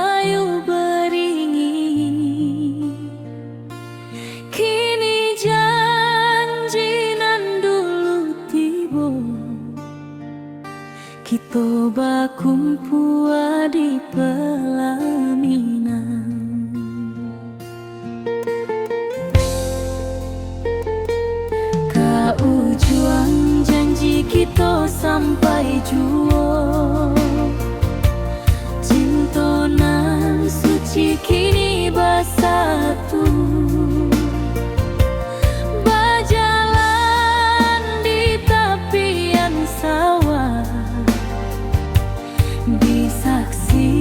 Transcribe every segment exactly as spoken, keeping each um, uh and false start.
Ayo baringin, kini janji nan dulu tibo. Kito bakumpua di pelaminan. Ka ujuang janji kito sampai juo. Cinto nan suci kini basatu. Bajalan di tapian sawah. Disaksi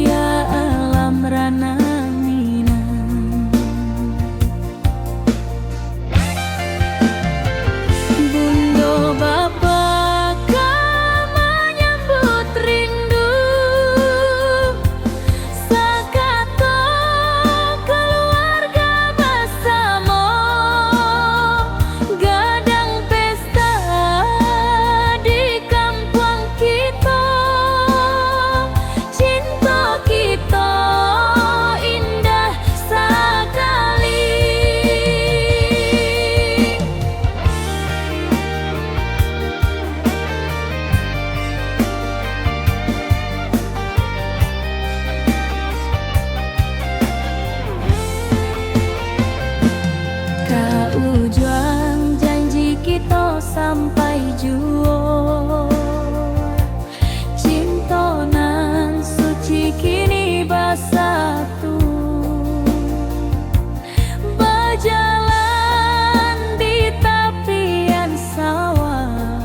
alam ranah Minang. Bundo bapa ka manyambut rindu, sakato kaluarga basamo, gadang pesta di kampuang kito. Cinto kito indah sakali. Ka ujuang janji kito sampai juo. Cinto nan suci kini basatu, bajalan di tapian sawah,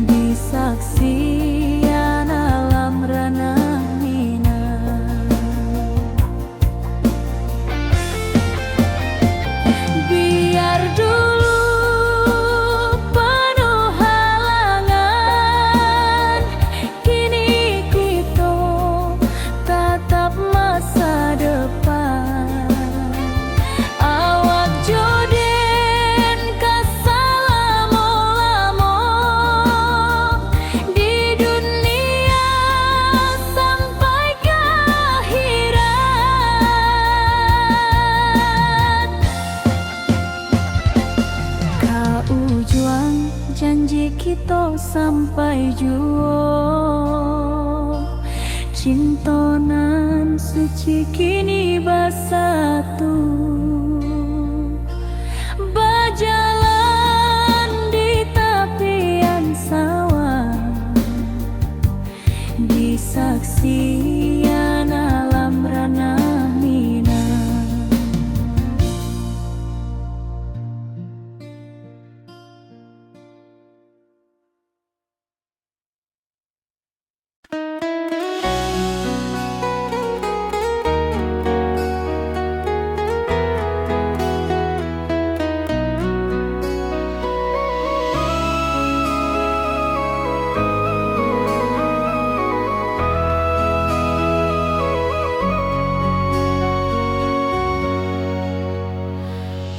disaksian alam ranah Minang. Biar dulu panuh halangan, kini kito tatap masa depan. Awak jo den ka salamo-lamo di dunia sampai ka akhirat. Ka ujuang janji kito sampai juo. Cinto nan suci kini basatu, bajalan di tapian sawah, disaksian alam ranah Minang.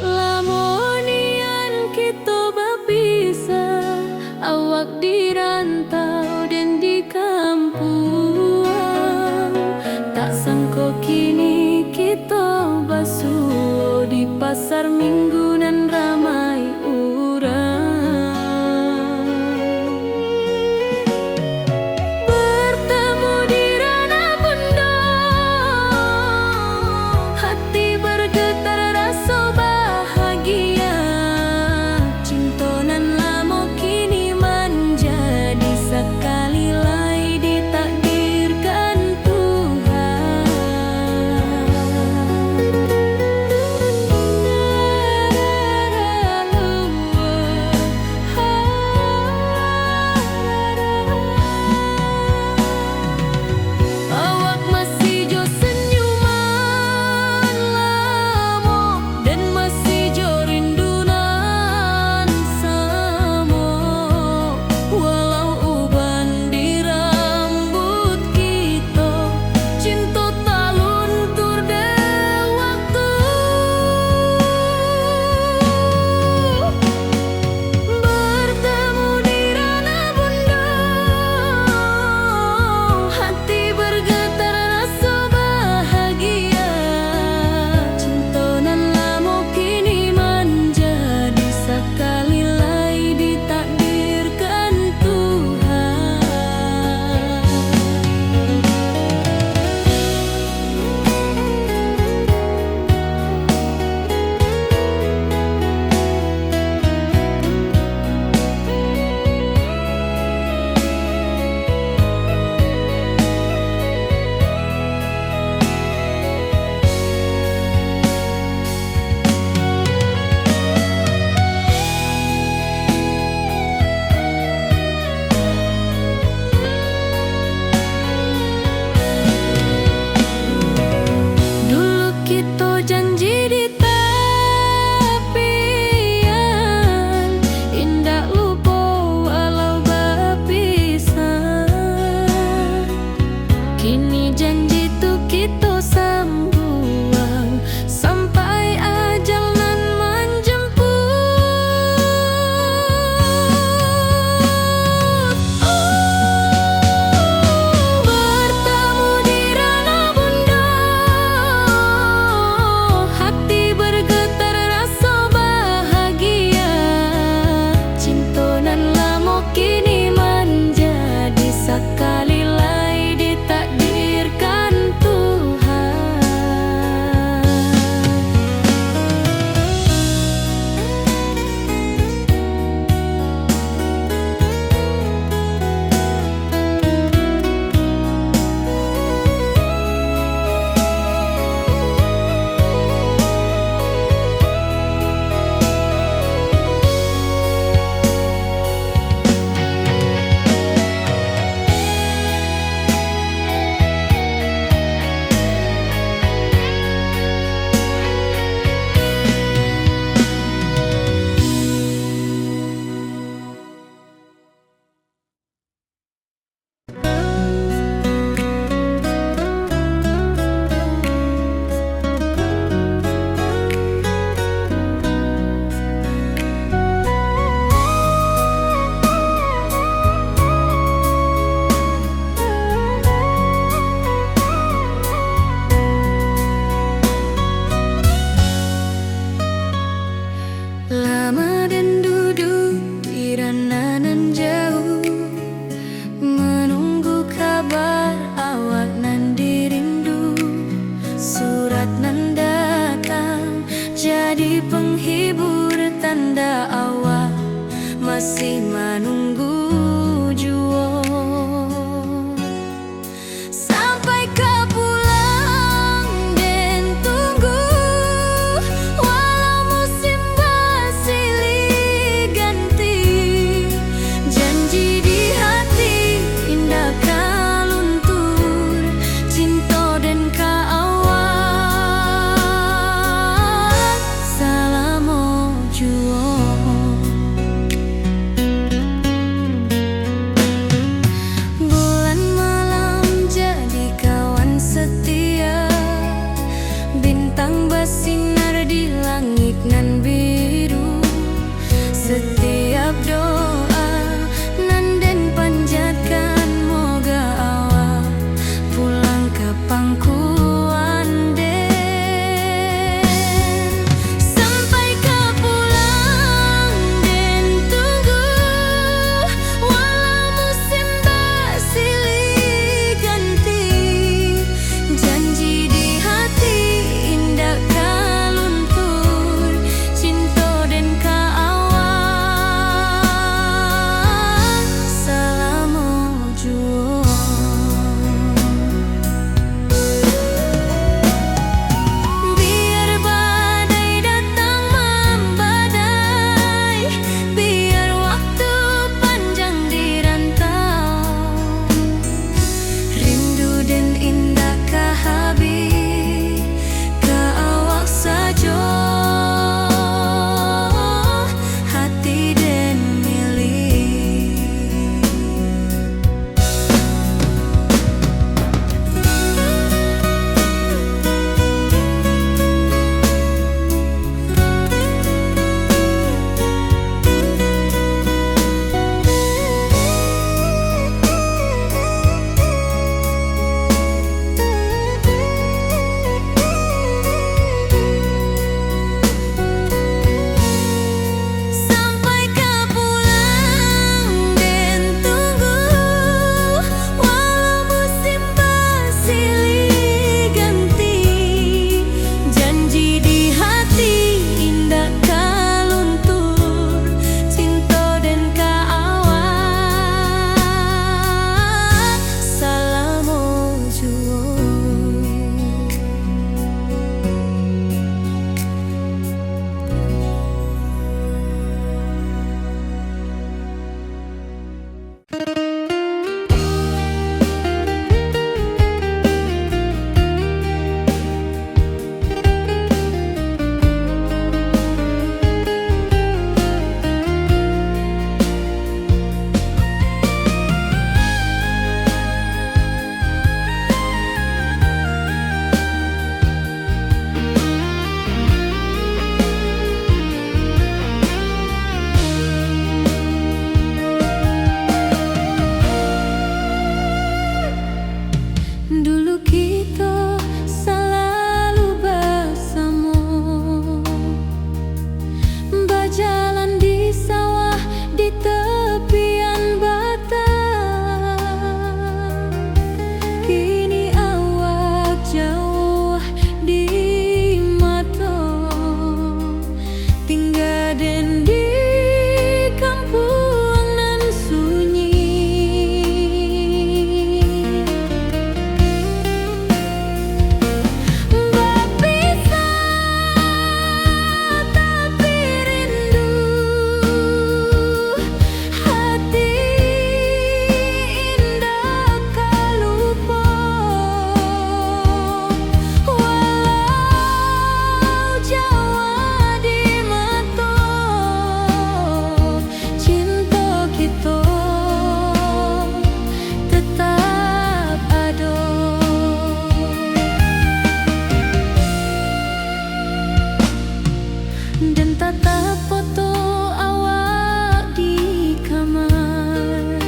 Lamo nian kito bapisah, awak di rantau den di kampuang. Tak sangko kini kito basuo di pasar Minggu nan ramai urang. Bertemu di ranah bundo, hati bergetar raso bahagia. Cinto nan lamo kini manjadi sakali lai ditakdirkan Tuhan. Janji tu kito sambuang sampai ajal nan manjemput. Oh, bertemu di rana bundo, hati bergetar raso bahagia. Cinto nan lamo kini manjadi sakali lai ditakdirkan Tuhan. Kito salalu basamo, bajalan di sawah di tepian batang. Kini awak jauah di mato, tingga den di kampuang nan sunyi. Bapisah tapi rindu, hati indak ka lupo. Walau jauah di mato, cinto kito tetap ado. Den tatap foto awak di kamar,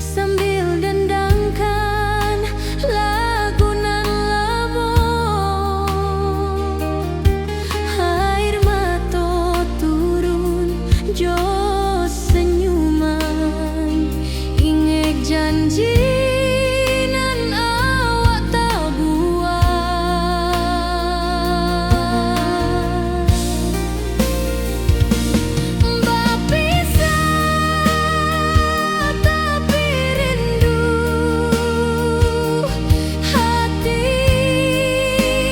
sambil dendangkan lagu nan lamo. Air mato turun jo senyuman, ingek janji nan awak tabuek. Bapisah tapi rindu, hati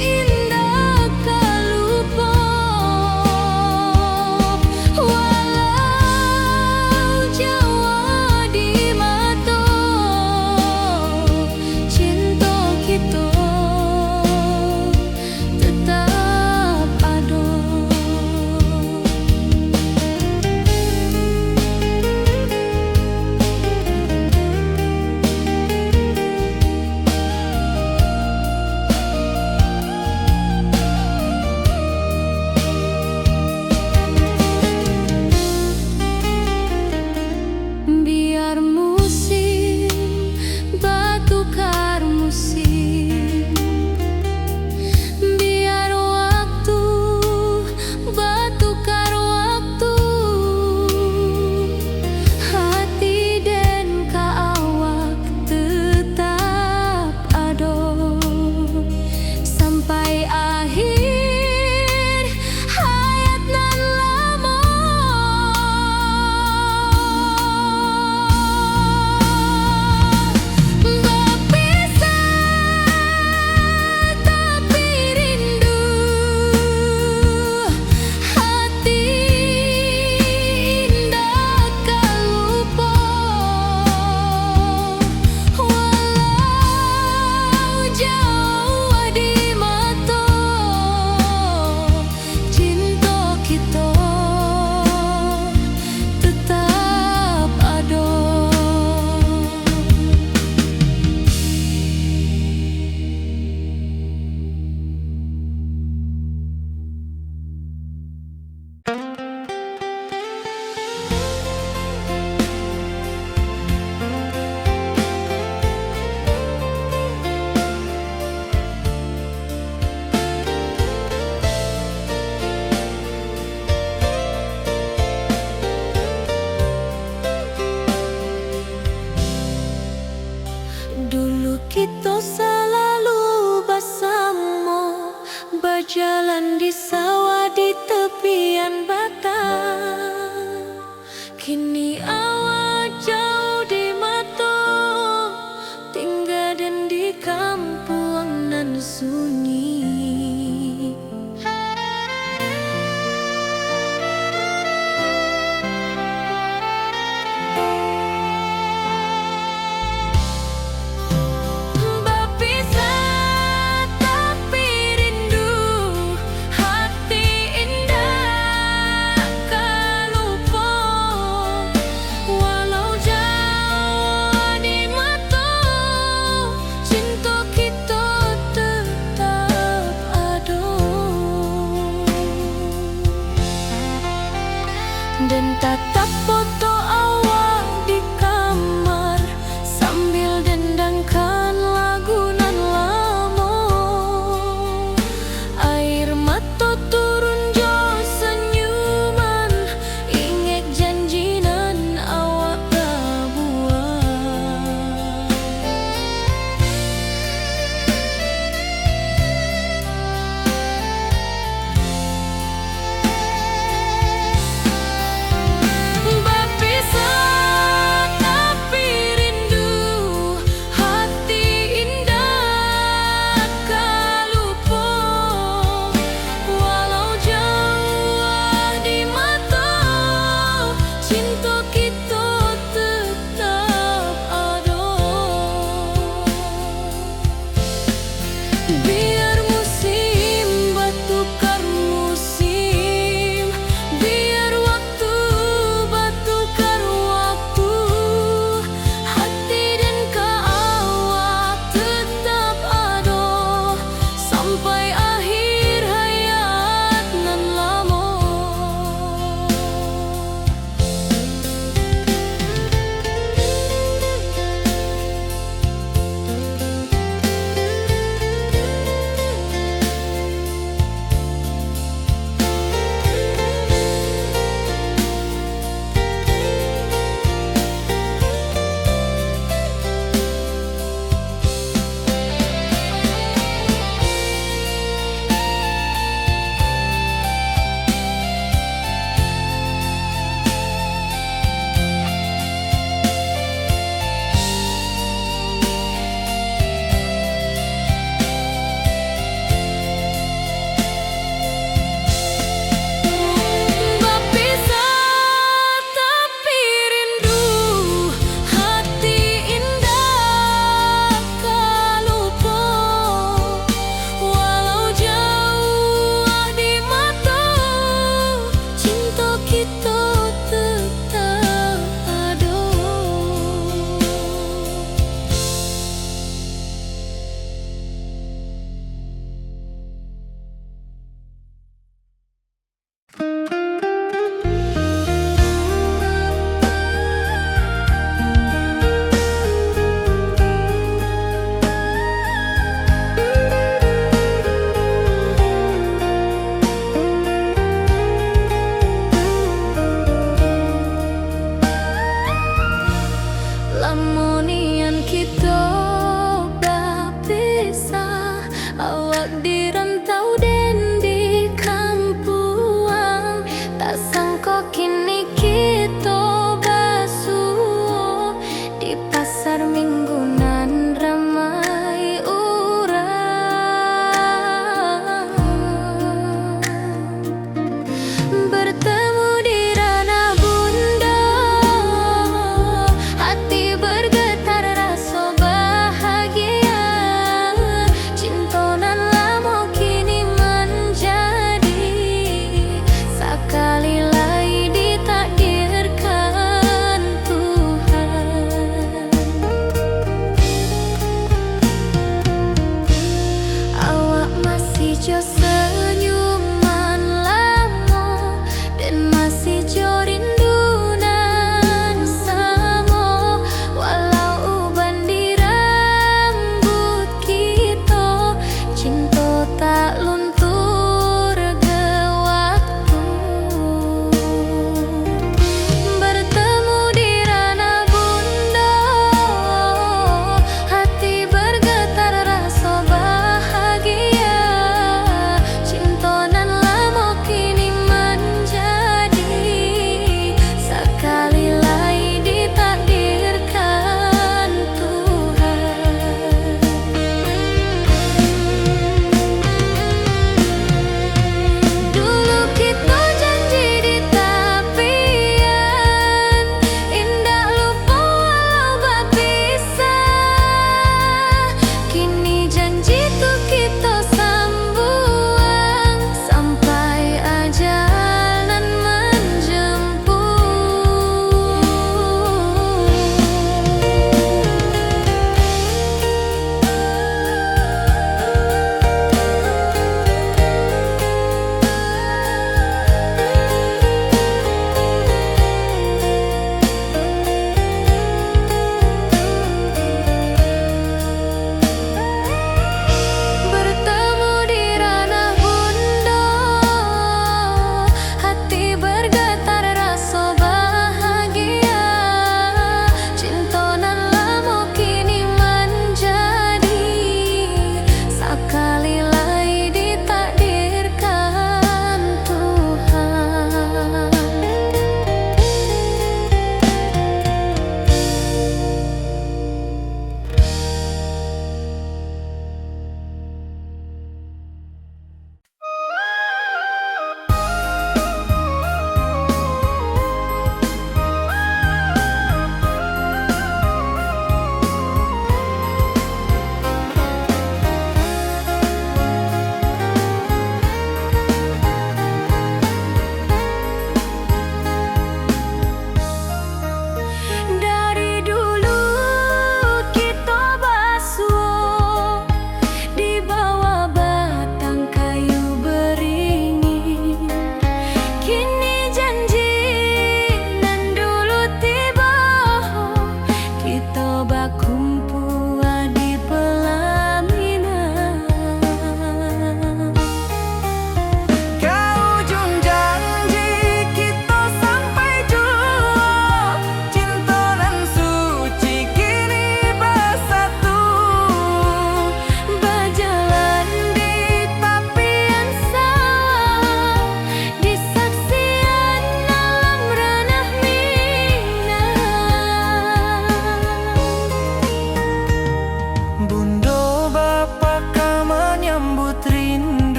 indak ka lupo. Walau jauah di mato, cinto kito tetap ado. Biar musim batukar musim, biar waktu batukar waktu, hati den ka awak tetap ado sampai akhir hayat nan lamo. Bapisah tapi rindu, hati indak ka lupo. Walau jauah di mato, cinto kito tetap ado. Dulu kito salalu basamo, bajalan di sawah di tepian batang. Kini awak jauah di mato, tingga den di kampuang nan sunyi. Bapisah tapi rindu, hati indak ka lupo. Walau jauah di mato, cinto kito tetap Biar musim batukar musim, biar waktu batukar waktu, hati den ka awak tetap ado, sampai akhir hayat nan lamo.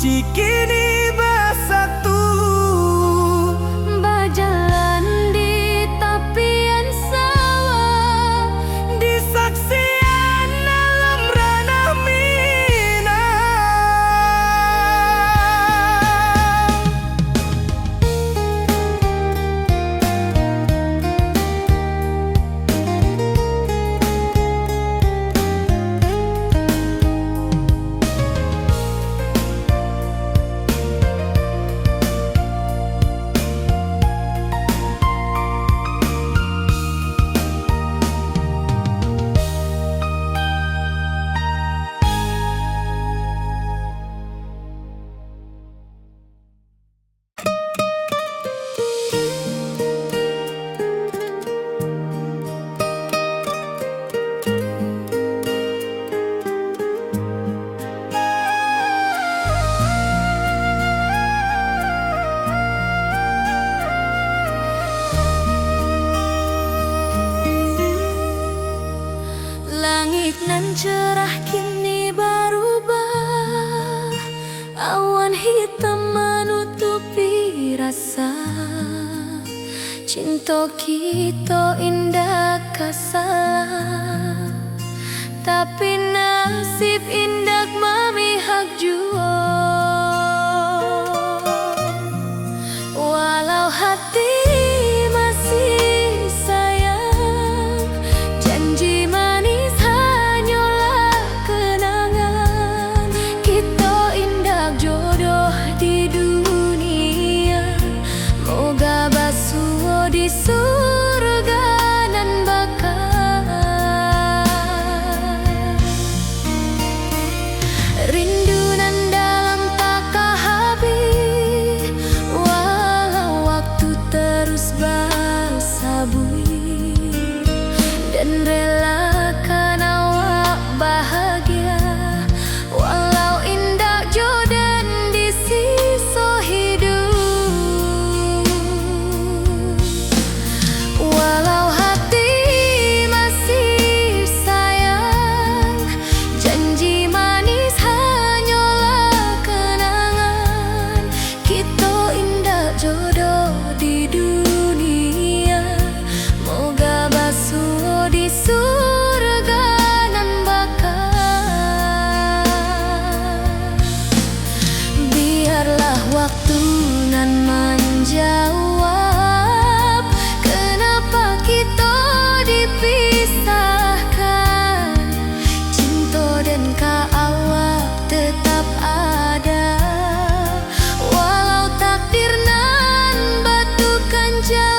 Di kini basatu, bajalan di tapian sawah, di saksian alam ranah Minang. Langik nan cerah kini barubah, awan hitam manutupi rasa. Cinto kito indak ka salah, tapi nasib indak mamihak juo. Walau hati masih sayang, janji manis hanyolah kenangan. Kito indak jodoh di dunia, moga basuo di surga nan baka. Rindu nan dalam takah abih, walau waktu terus basabuik, dan relakan awak bahagia, walau indak jo den di siso hiduik. Walau hati masih sayang, janji manis hanyolah kenangan. Kito indak jodoh di dunia, moga basuo di surga nan baka. Biarlah waktu nan manjawab, kenapa kito dipisahkan. Cinto den ka awak tetap ada, walau takdir nan batukan jalan.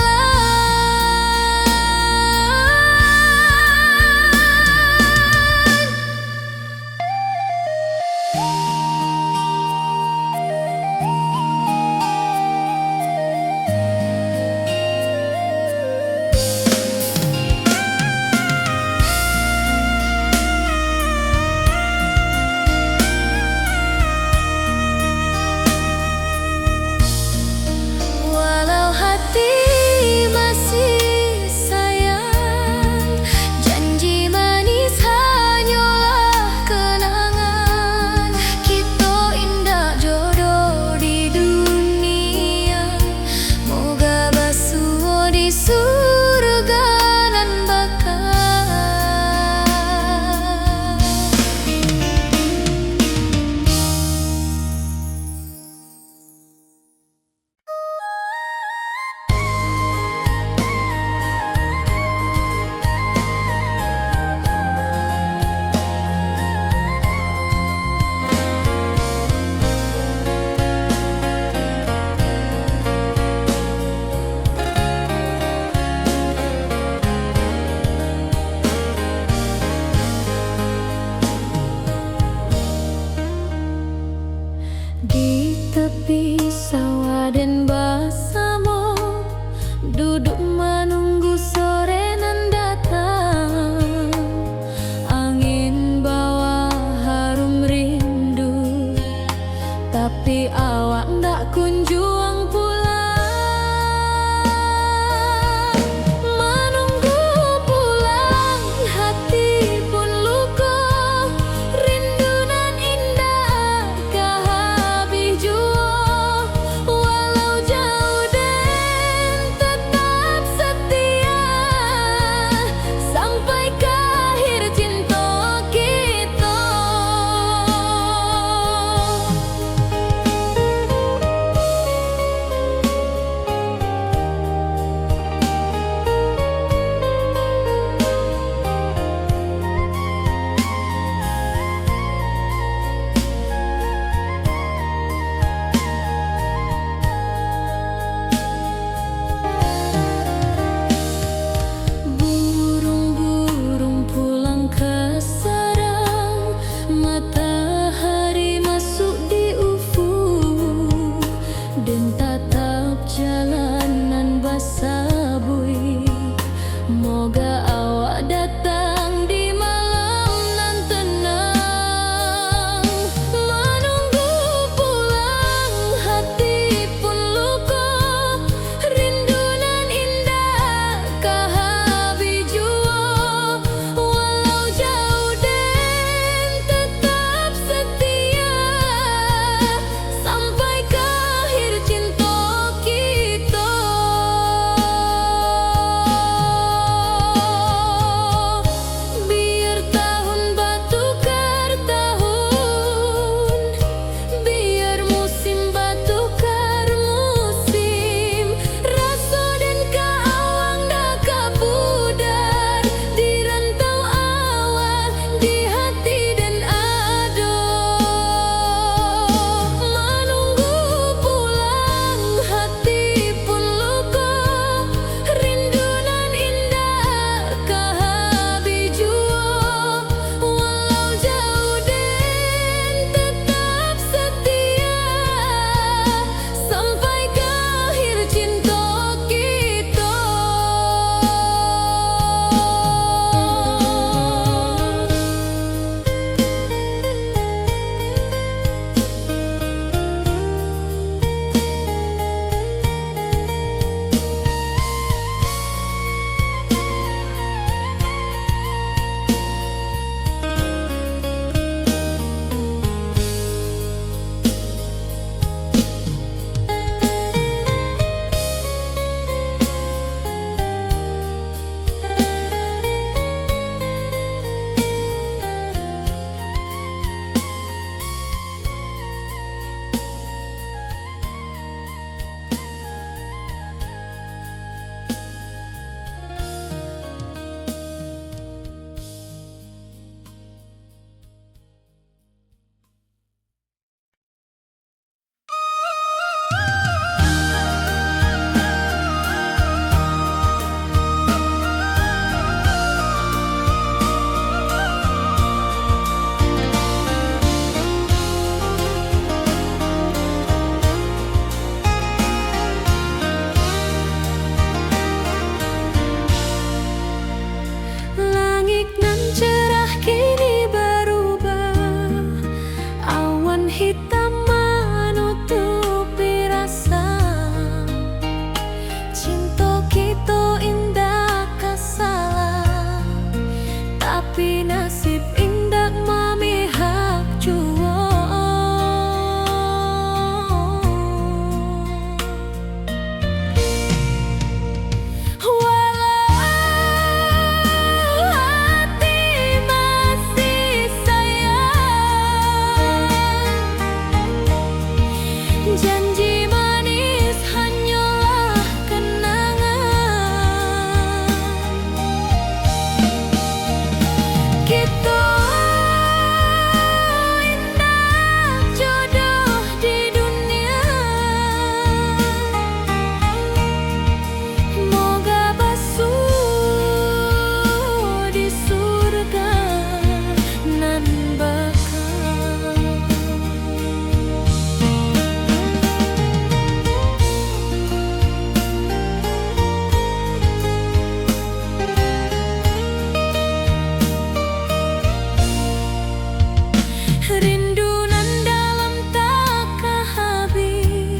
Rindu nan dalam tak ka habih,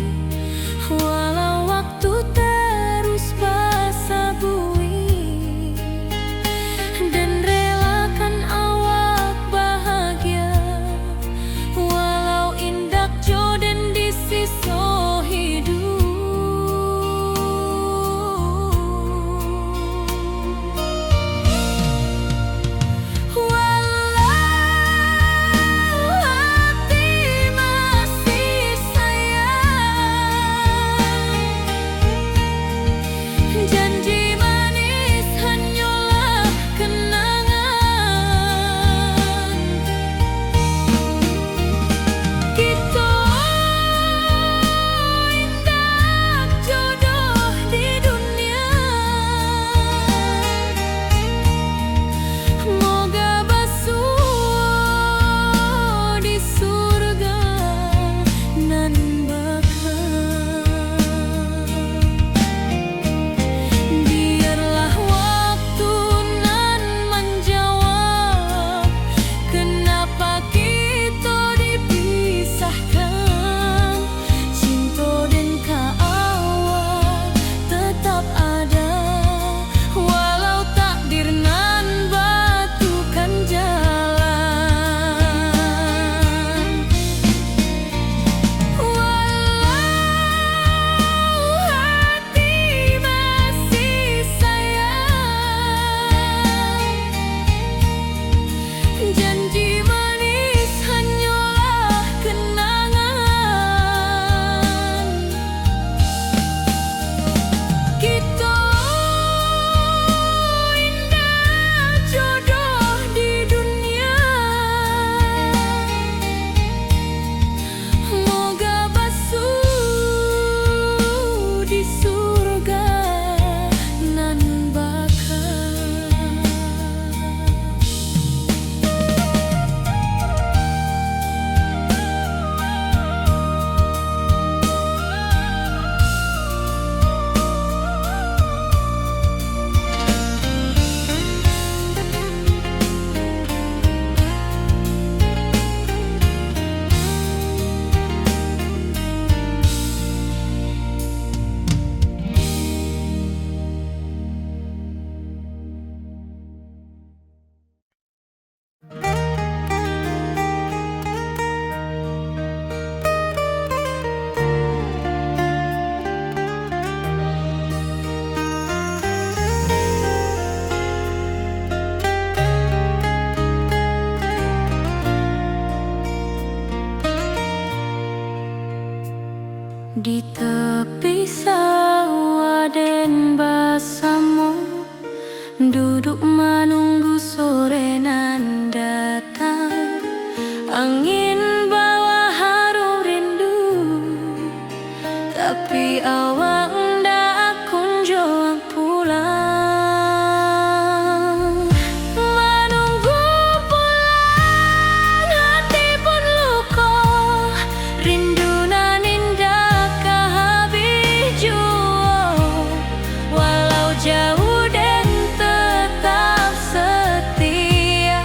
walau waktu terus basabuik. Den relakan awak bahagia, walau indak jo den di siso hiduik. Walau hati masih sayang, janji manis hanyolah kenangan. Kito indak jodoh di dunia, moga basuo di surga nan baka. Biarlah waktu nan manjawab, kenapa kito dipisahkan. Cinto den ka awak tetap ada, walau takdir nan batukan jalan. Walau hati masih sayang, janji manis hanyolah kenangan. Kito indak jodoh di dunia, moga basuo di surga nan baka. Di tepi sawah den basamo, duduak manunggu sore nan datang. Angin bawa harum rindu, tapi awak ndak kunjuang pulang. Manunggu pulang, hati pun luko, rindu nan indak ka habih juo. Walau jauah, den tetap setia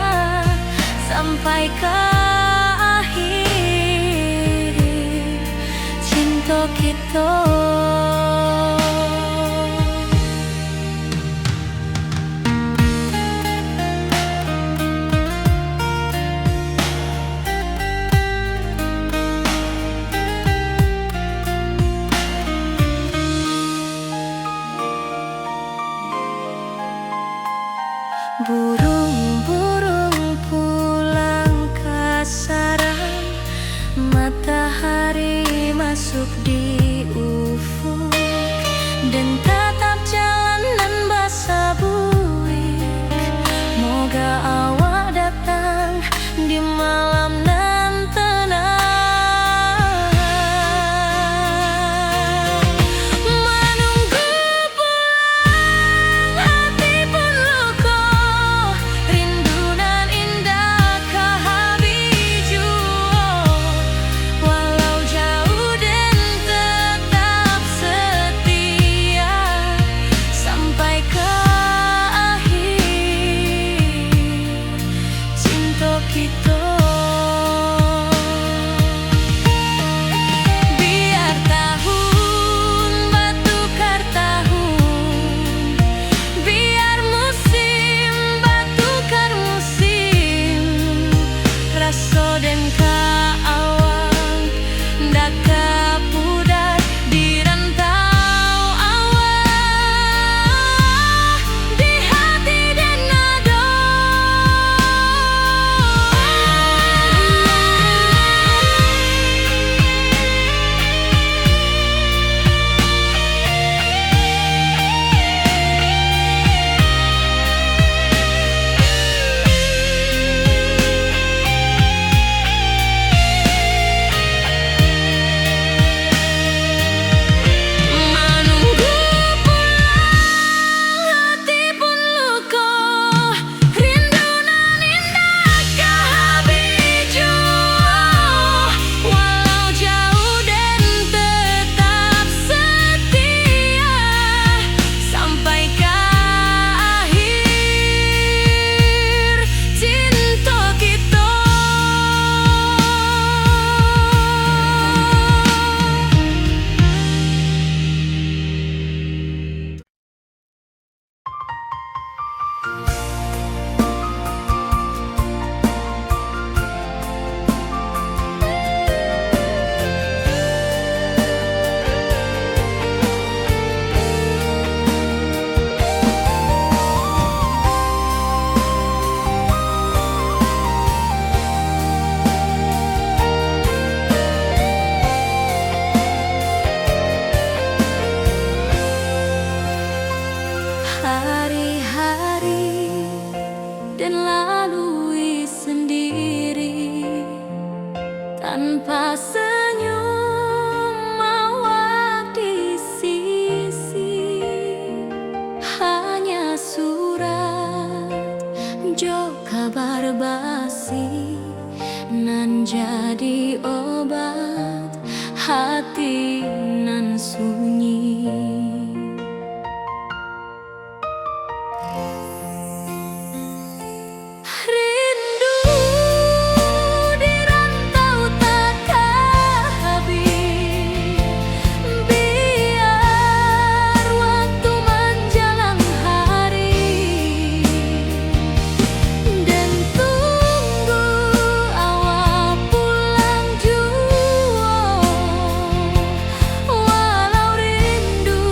sampai ka akhir cinto kito. Burung-burung pulang ka sarang, matahari masuk di ufuk, den tatap jalan nan basabuik. Moga awak datang di malam nan tenang. Manunggu pulang, hati pun luko, rindu nan indak ka habih juo. Walau jauah, den te- Tanpa senyum awak di sisi, hanya surat jo kabar basi nan jadi obat hati nan sunyi. Rindu di rantau takah habis, biar waktu manjalang hari, den tunggu awak pulang juo. Walau rindu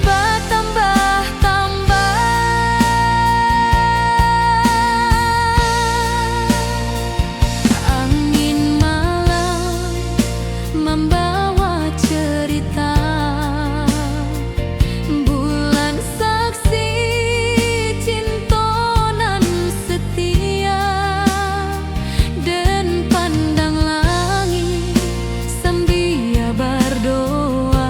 batambah-tambah, angin malam mambawa cerita. Bulan saksi cinto nan setia, den pandang langik sambia bardoa,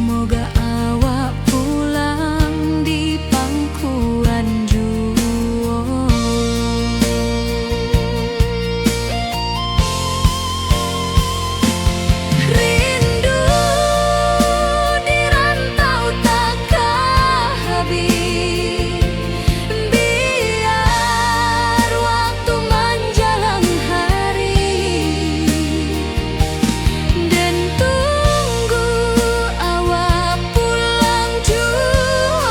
moga awak pulang di pangkuan juo. Rindu di rantau takah habis, biar waktu manjalang hari, den tunggu awak pulang juo.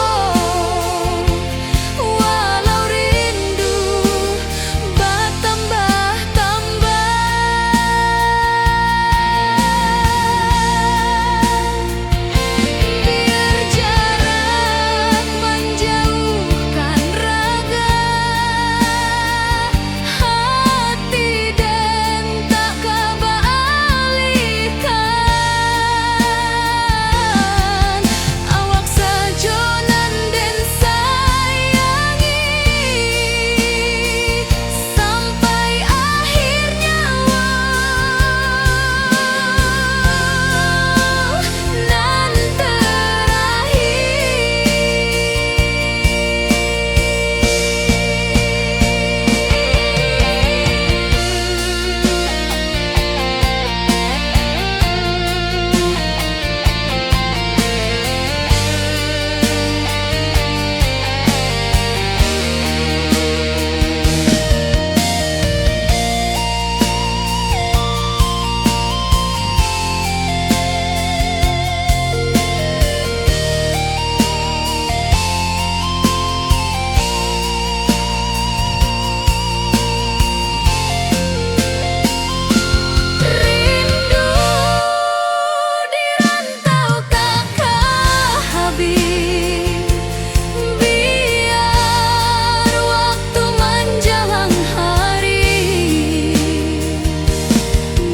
Walau rindu batambah-tambah, biar jarak manjauhkan raga, hati den tak ka baalihkan. Awak sajo nan den sayangi, sampai akhir nyawa nan terakhir. Rindu di rantau takah habis, biar waktu manjalang hari,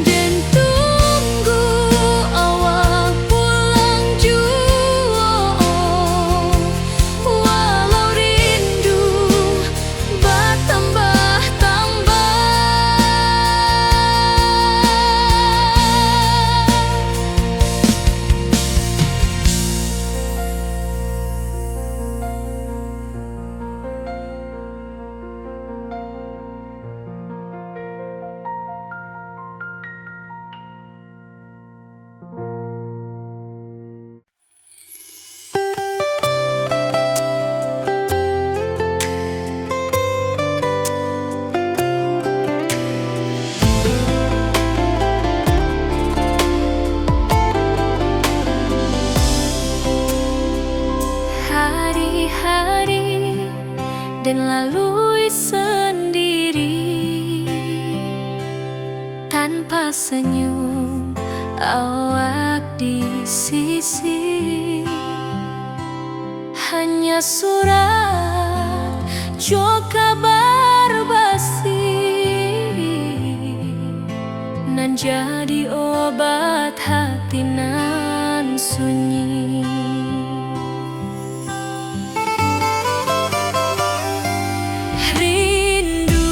den tunggu awak pulang juo. Walau rindu batambah-tambah. Hari-hari den lalui sandiri, tanpa senyum awak di sisi. Hanya surat jo kabar basi, nan jadi obat hati nan sunyi. Rindu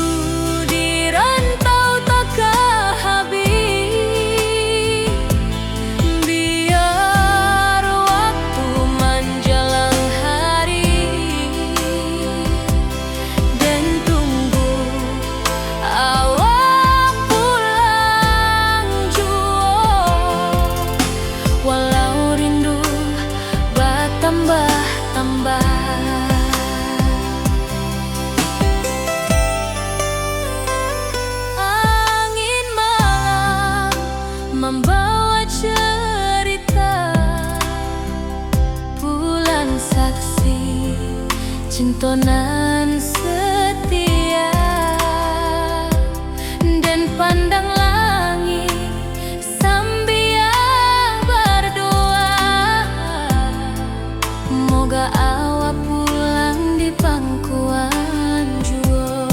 di rantau takah Cinto nan setia, den pandang langik sambia bardoa, moga awak pulang di pangkuan juo.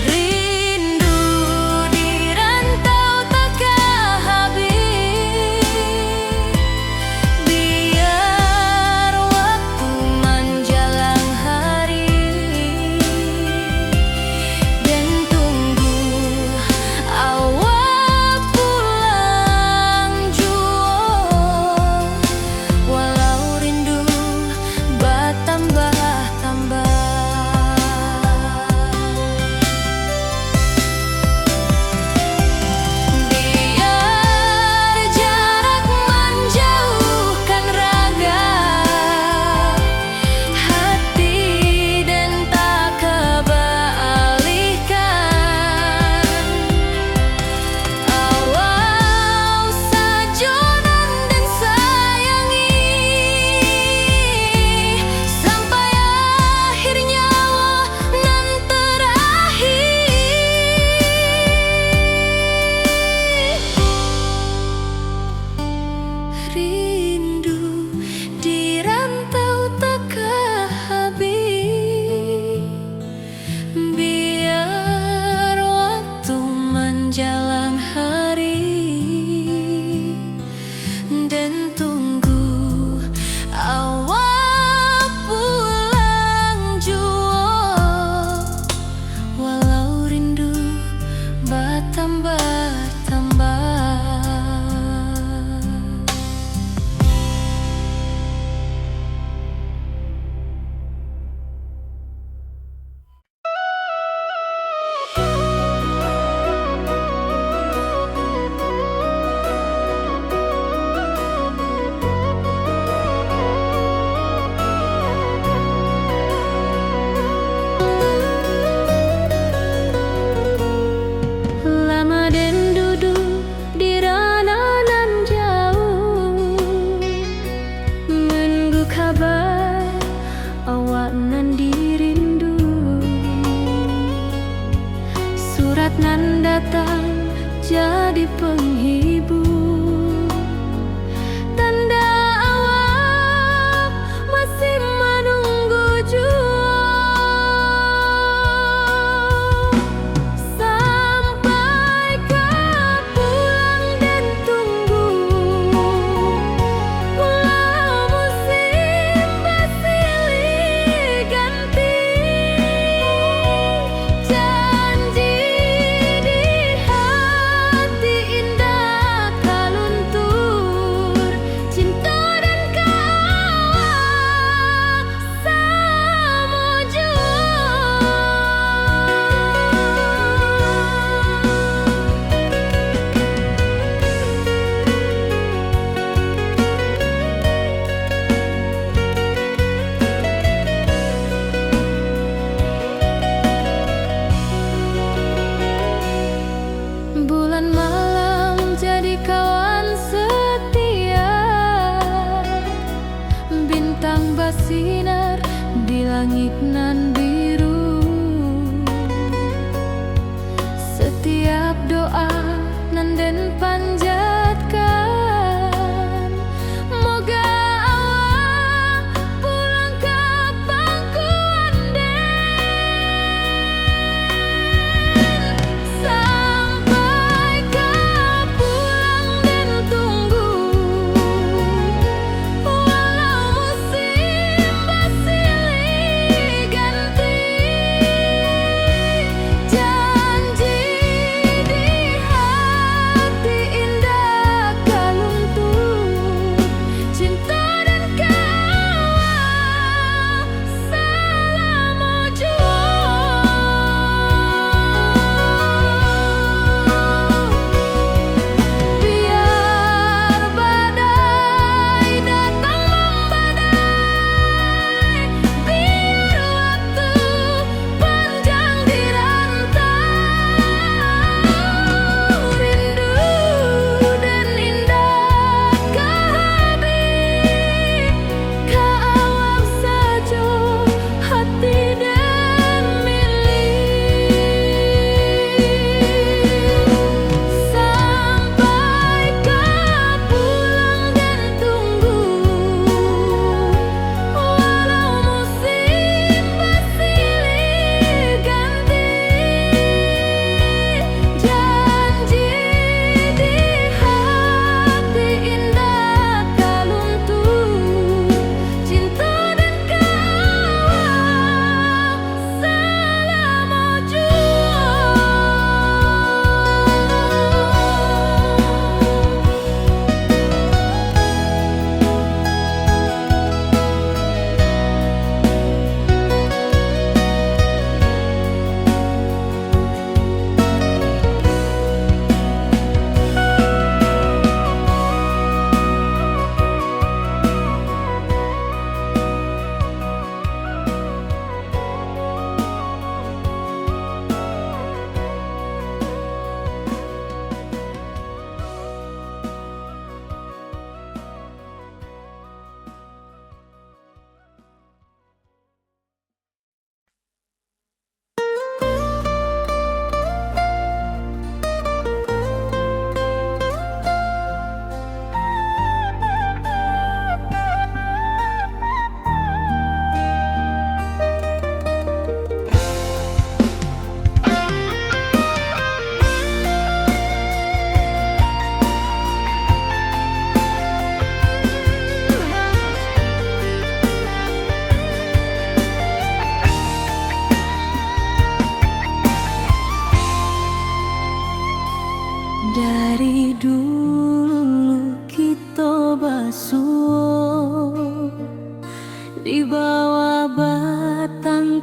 Rindu di rantau takah habih, biar waktu manjalang hari, den tunggu awak pulang juo, walau rindu batambah-tambah. Biar jarak manjauhkan raga, hati den tak baalihkan. Awak sajo nan den sayangi, sampai akhir nyawa nan terakhir. Rindu di rantau takah habih. Biar waktu manjalang hari, den tunggu awak pulang juo, walau rindu batambah-tambah. Lama den duduak di rano nan jauah, manunggu kaba awak nan dirindu. Surat nan datang jadi panghibur, tanda awak masih manunggu juo. Sampai ka pulang den tunggu, walau musim basilih ganti, janji di hati indak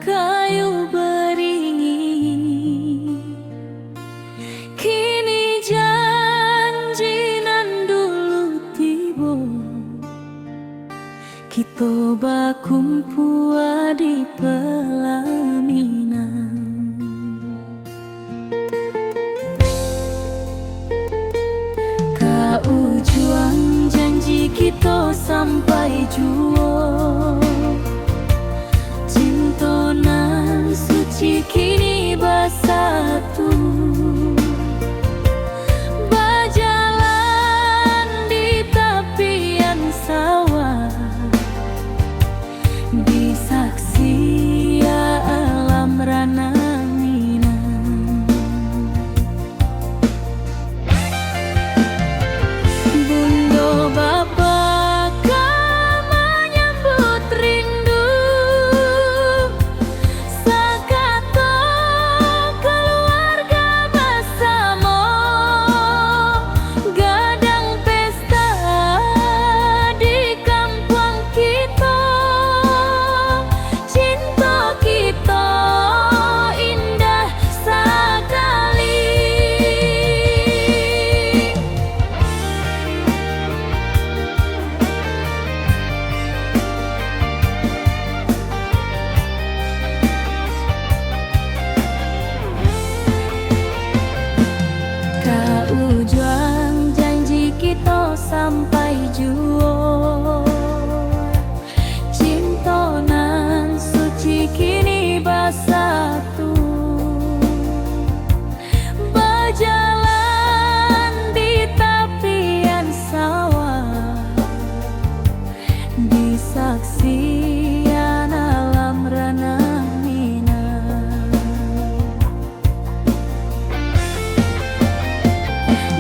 kayu baringin. Kini janji nan dulu tibo, kito bakumpua di pelaminan. Ka ujuang janji kito sampai juo, cinto nan suci kini basatu, bajalan di tapian sawah, disaksi alam ranah Minang. Bundo bapa ka manyambut rindu, sakato kaluarga basamo, gadang pesta di kampuang kito. Cinto kito indah sakali. Ka ujuang janji kito sampai juo. Cinto nan suci kini basatu, bajalan di tapian sawah, disaksian alam ranah Minang.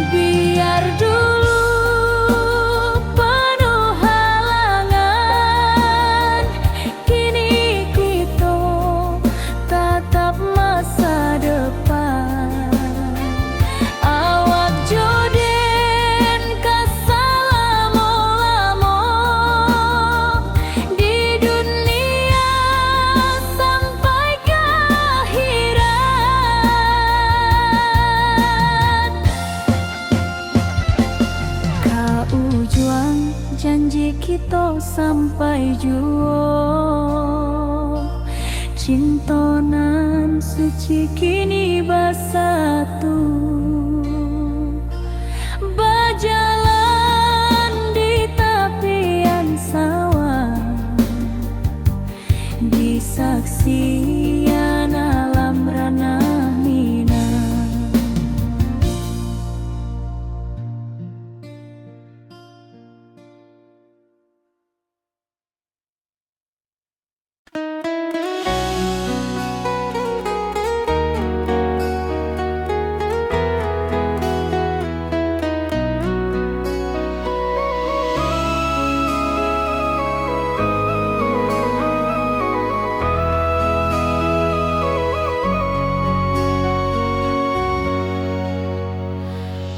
Biar dulu panuh halangan, kini kito tatap masa depan. Awak jo den ka salamo-lamo di dunia sampai ka akhirat. Ka ujuang janji kito sampai juo, cinto nan suci kini basatu, bajalan di tapian sawah, disaksian alam ranah Minang.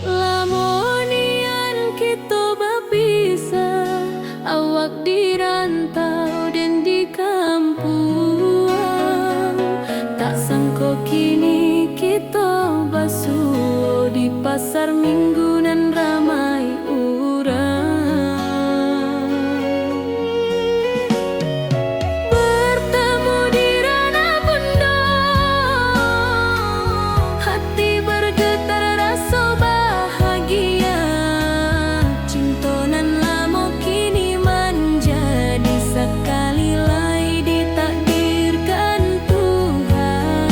Lamo nian kito bapisah, awak di rantau den di kampuang. Tak sangko kini kito basuo di pasar Minggu nan ramai urang. Bertemu di ranah bundo, hati bergetar raso bahagia. Cinto nan lamo kini manjadi sakali lai ditakdirkan Tuhan.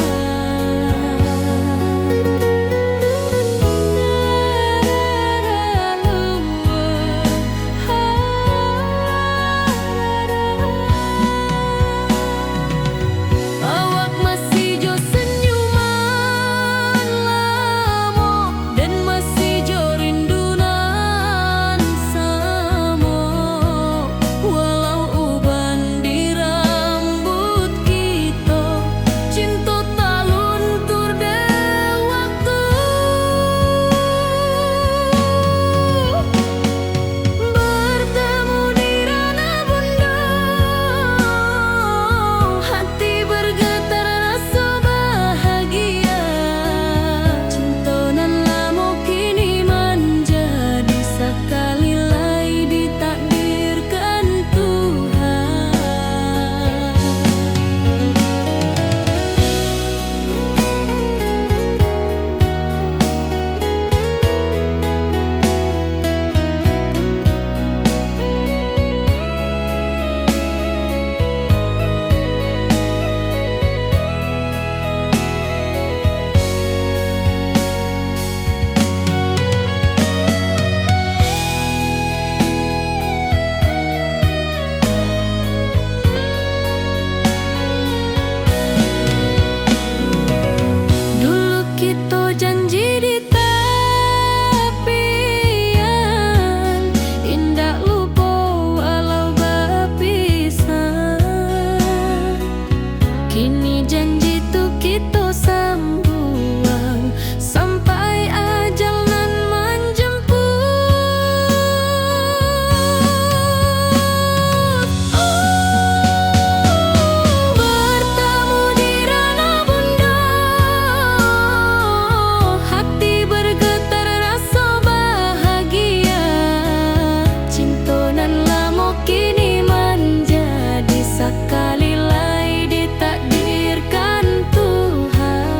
Janji tu kito sambuang sampai ajal nan manjemput. Oh, bertemu di Ranah Bundo, hati bergetar raso bahagia. Cinto nan lamo kini manjadi sakali lai ditakdirkan Tuhan.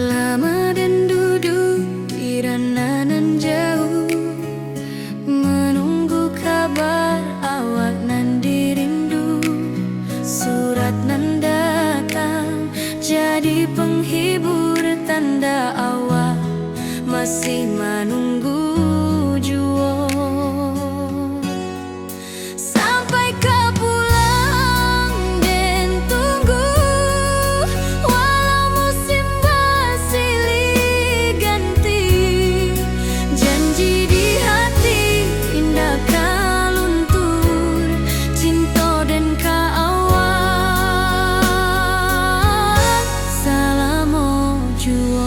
Lama den duduak di Ranah nan jauah, manunggu kabar awak nan dirindu. Surat nan datang jadi penghibur, tanda awak masih manunggu juo. Sampai ka pulang den tunggu, walau musim basilih ganti. Janji di hati indak ka luntur, cinto den ka awak salamo juo.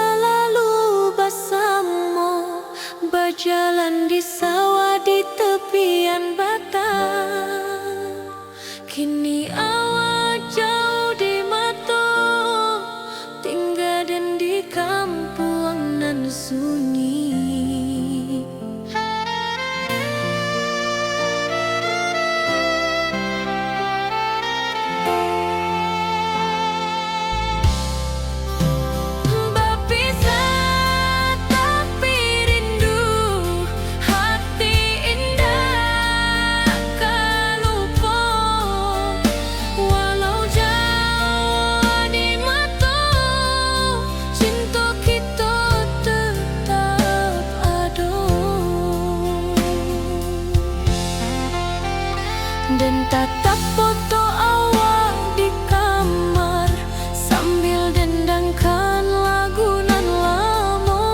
Salalu basamo bajalan di sawah di tepian batang. Kini awak jauah di mato, tingga den di kampuang nan sunyi. Bapisah tapi rindu, hati indak ka lupo. Walau jauah di mato, cinto kito tetap ado. Den tatap foto awak di kamar, sambil dendangkan lagu nan lamo.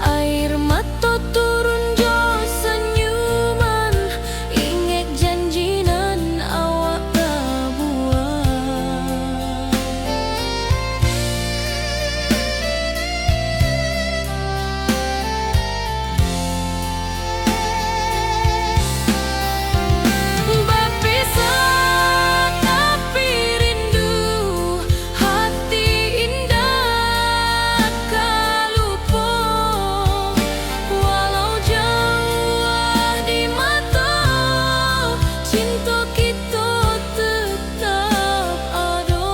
Air mato turun jo sanyuman, ingek janji nan awak pabuek. Bapisah tapi rindu, hati indak ka lupo. Walau jauah di mato, cinto kito tetap ado.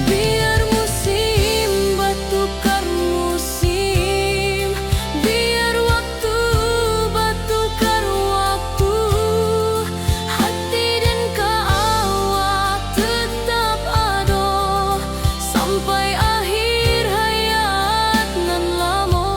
Biar musim batukar musim, biar waktu batukar waktu, hati den ka awak tetap ado, sampai akhir hayat nan lamo.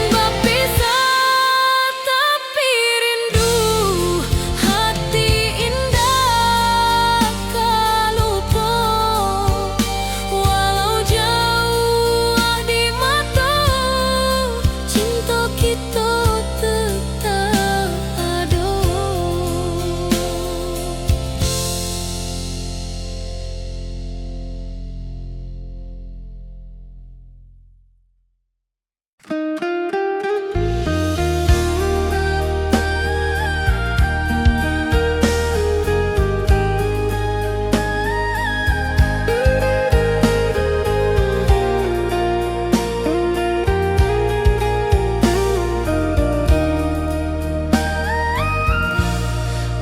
Bapisah tapi rindu, hati indak ka lupo. Walau jauah di mato, cinto kito tetap ado.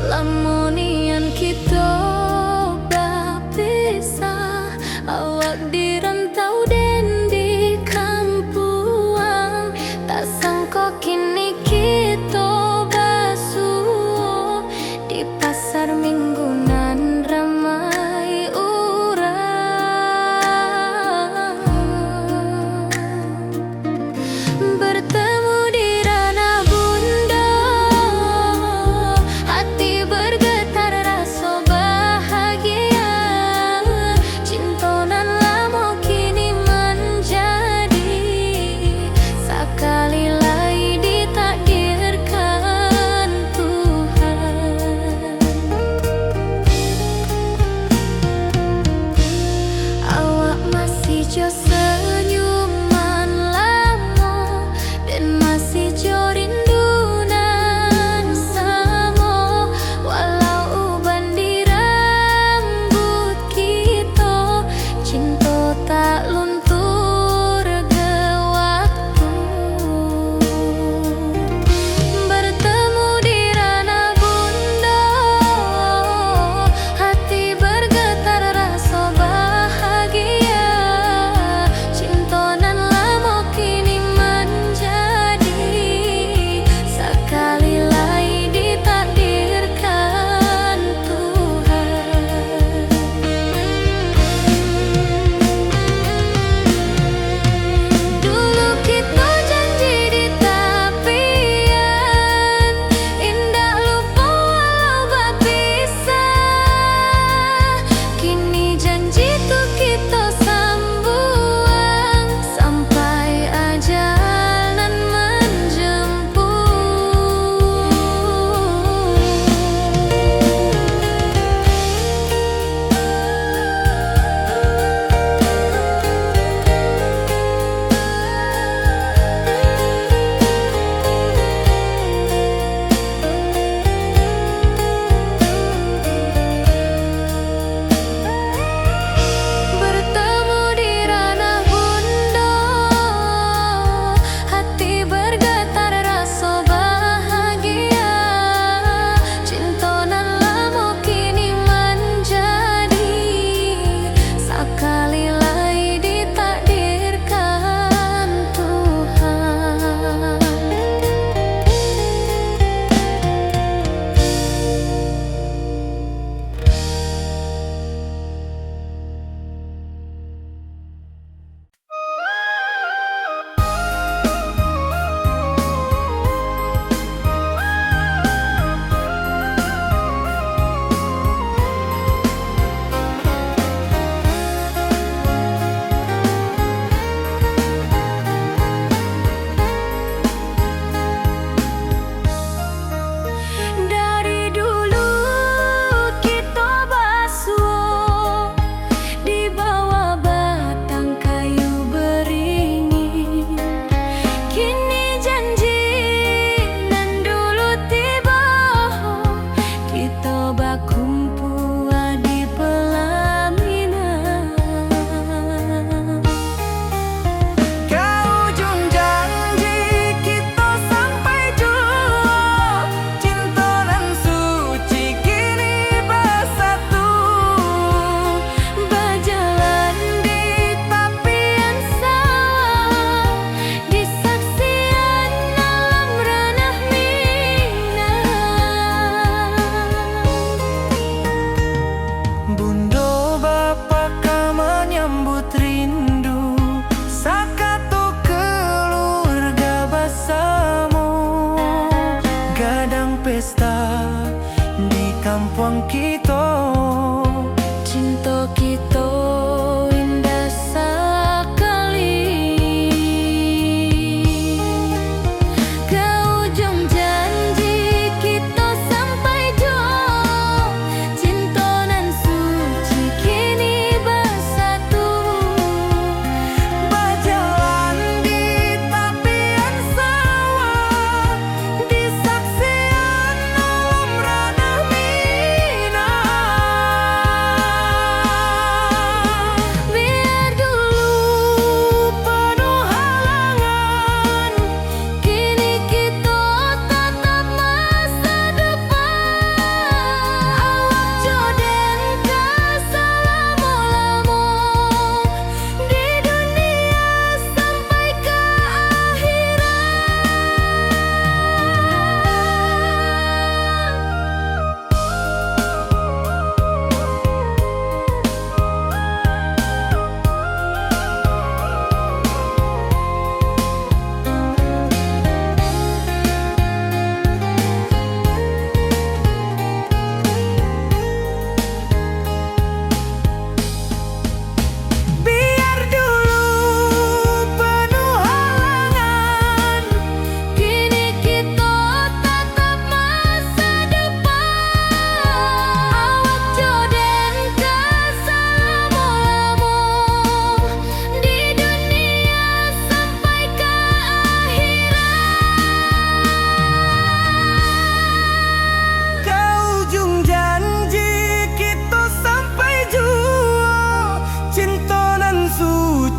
Lamo nian kito bapisah, awak di rantau den di kampuang. Tak sangko kini kito basuo di pasar minggu nan ramai urang. Bertemu di ranah bundo, hati bergetar raso bahagia. Cinto nan lamo kini manjadi, sakali lai ditakdirkan Tuhan. Awak masih jo senyuman lamo, den masih jo rindu nan samo. Walau uban di rambuik kito, cinto tak luntur dek waktu. Bertemu di ranah bundo, hati bergetar raso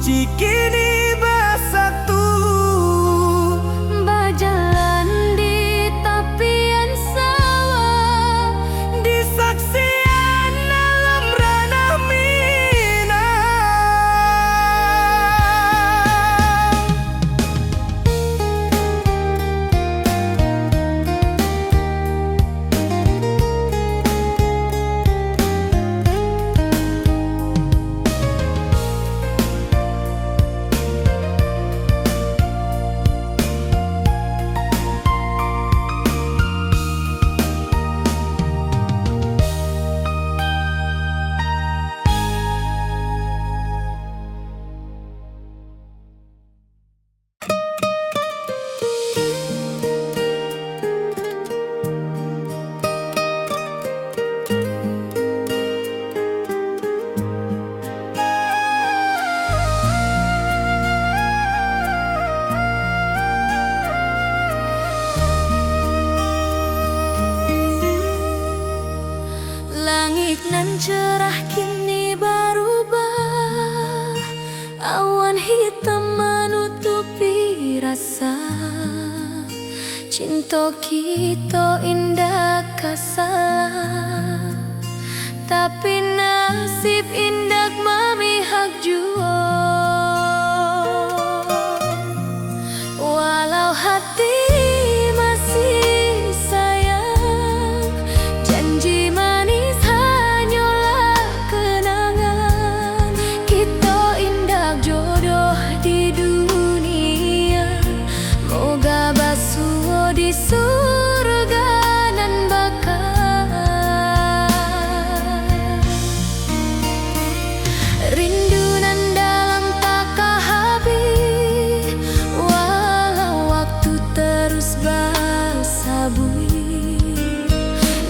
Di kini basatu, bajalan di tapian sawah, di saksian alam ranah Minang. Langik nan cerah kini barubah, awan hitam manutupi rasa. Cinto kito indak ka salah, tapi nasib indak mamihak juo. Walau hati masih sayang, janji manis hanyolah kenangan. Kito indak jodoh di dunia, moga basuo di surga nan baka. Rindu nan dalam takah habih, walau waktu terus basabuik,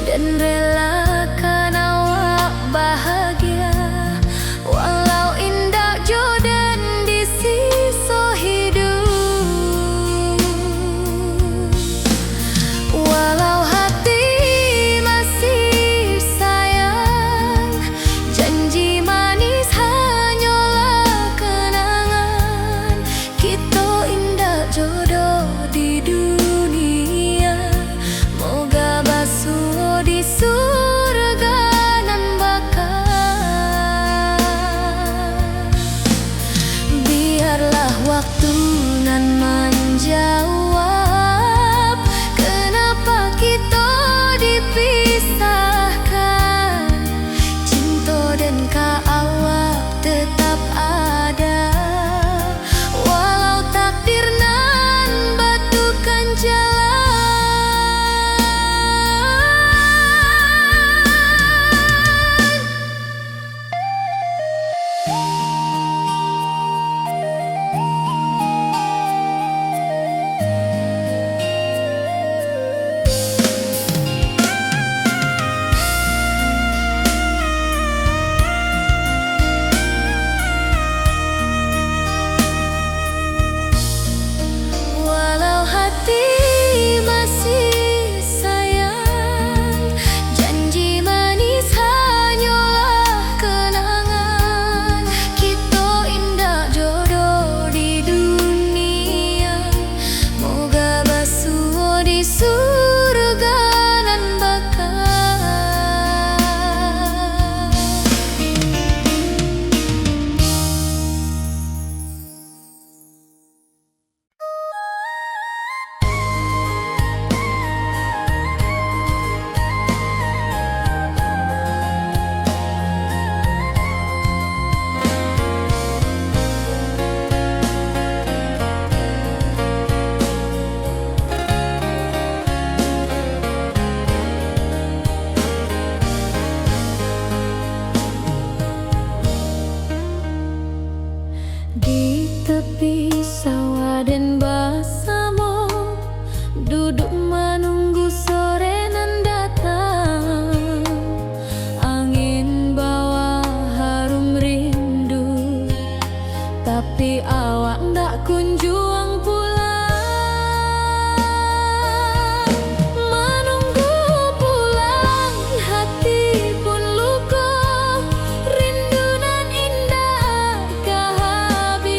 dan relakan awak bahagia, walau indak jo den di siso hiduik. Walau hati masih sayang, janji manis hanyolah kenangan. Kito indak jodoh di dunia, moga basuo di surga nan baka. Biarlah waktu nan manjawab, kenapa kito dipisahkan. Cinto den ka awak tetap ada, walau takdir nan batukan jalan. Walau hati masih sayang, janji manis hanyolah kenangan. Kito indak jodoh di dunia, moga basuo di surga nan baka. Di tepi sawah den basamo, duduk manunggu sore nan datang. Angin bawa harum rindu, tapi awak ndak kunjuang pulang. Manunggu pulang, hati pun luko, rindu nan indak ka habih.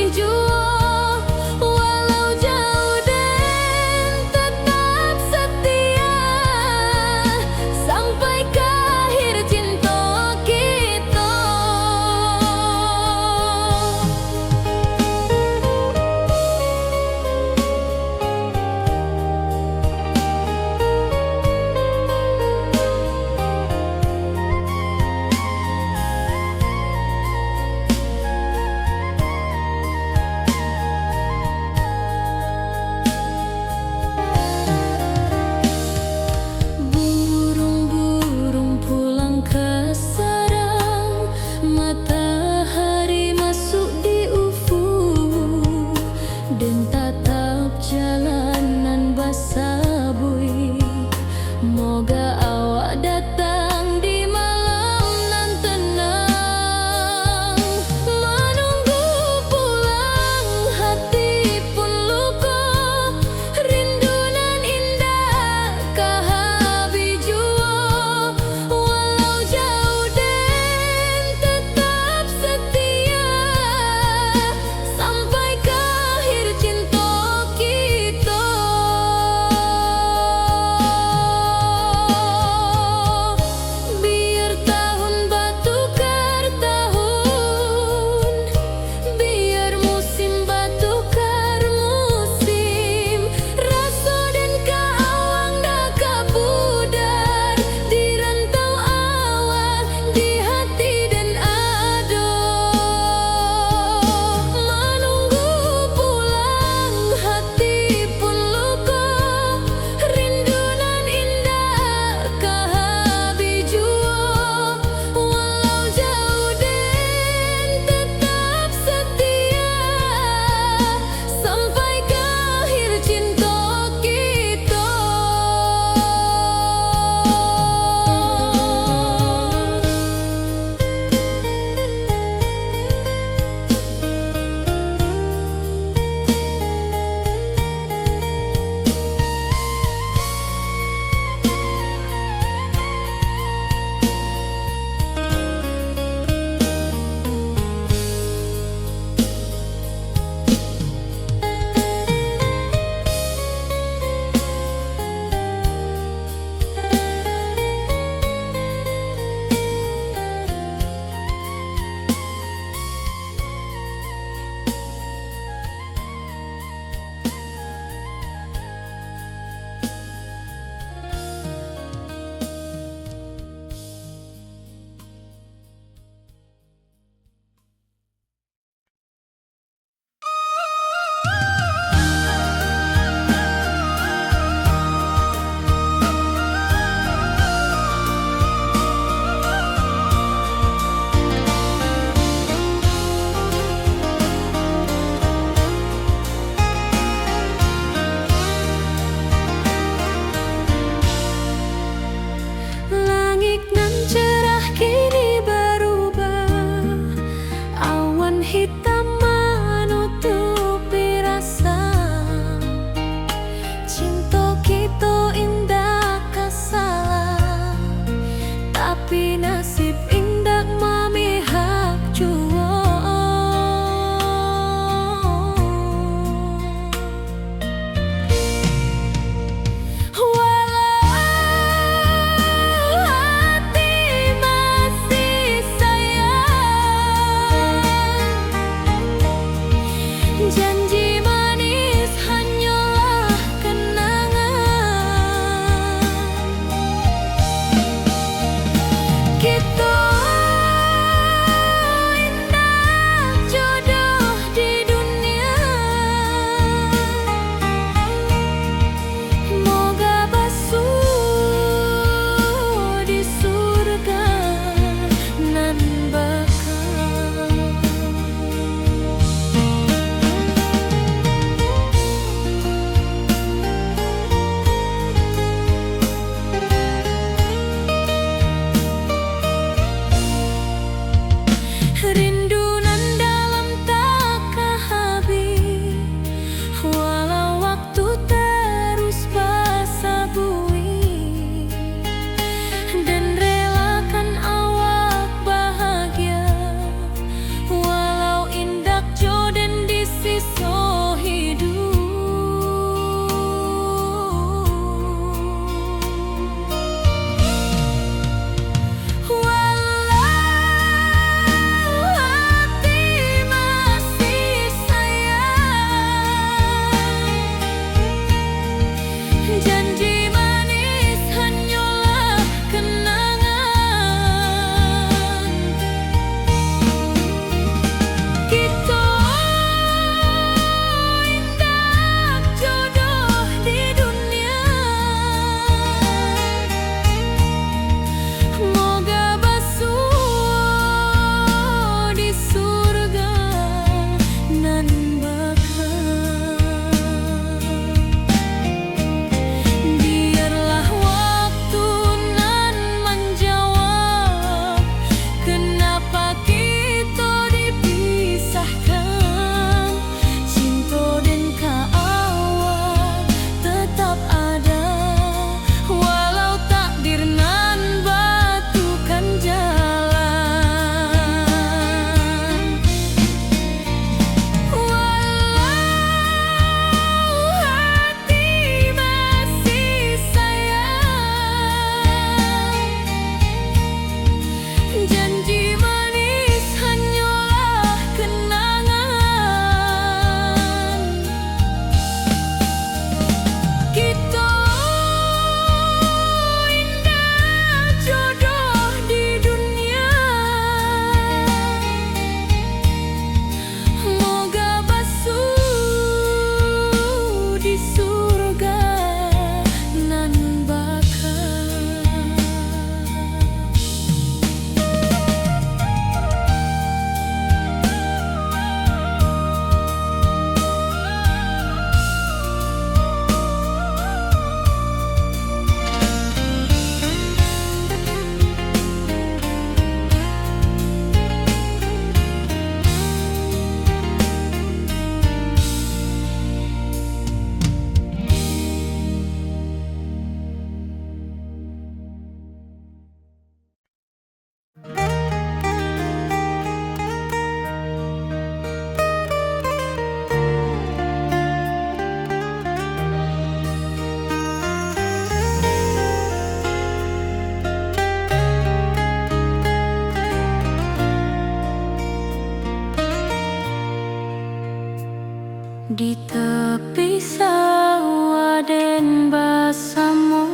Di tepi sawah den basamo,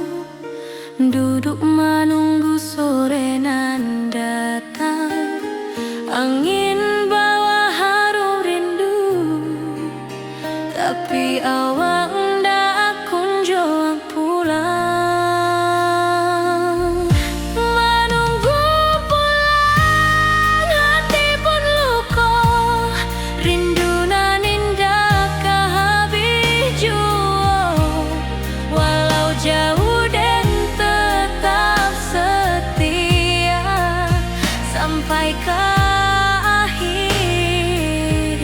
duduk manunggu sore nan datang. Angin bawa harum rindu, tapi awak ndak kunjuang pulang. Manunggu pulang, hati pun luko, rindu nan indak ka habih juo. Walau jauh, den tetap setia, sampai ka akhir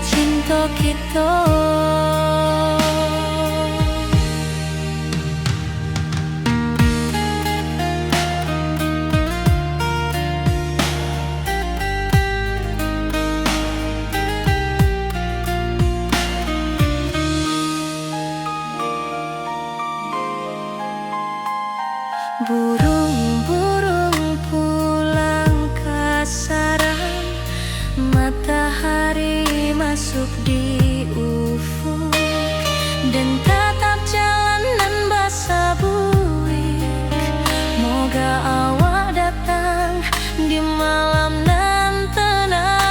cinto kito. Burung-burung pulang ka sarang, matahari masuk di ufuk, den tatap jalan nan basabuik. Moga awak datang di malam nan tenang.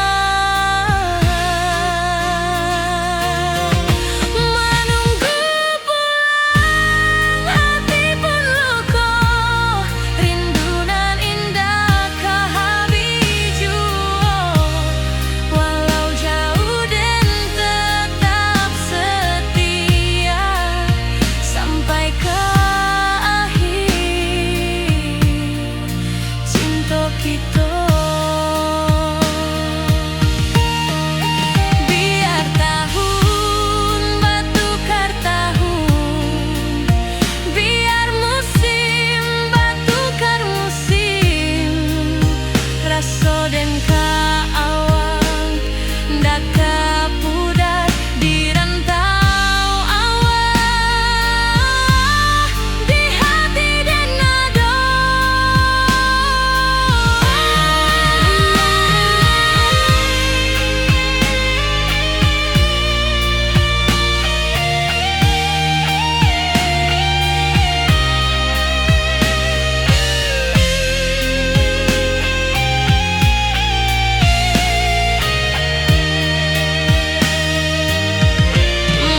Manunggu pulang, hati pun luko, rindu nan indak ka habih juo. Walau jauh, den tetap setia, sampai ka akhir cinto kito. Biar tahun batukar tahun, biar musim batukar musim, raso den ka awak ndak ka pudar di rantau awak, di hati den ado.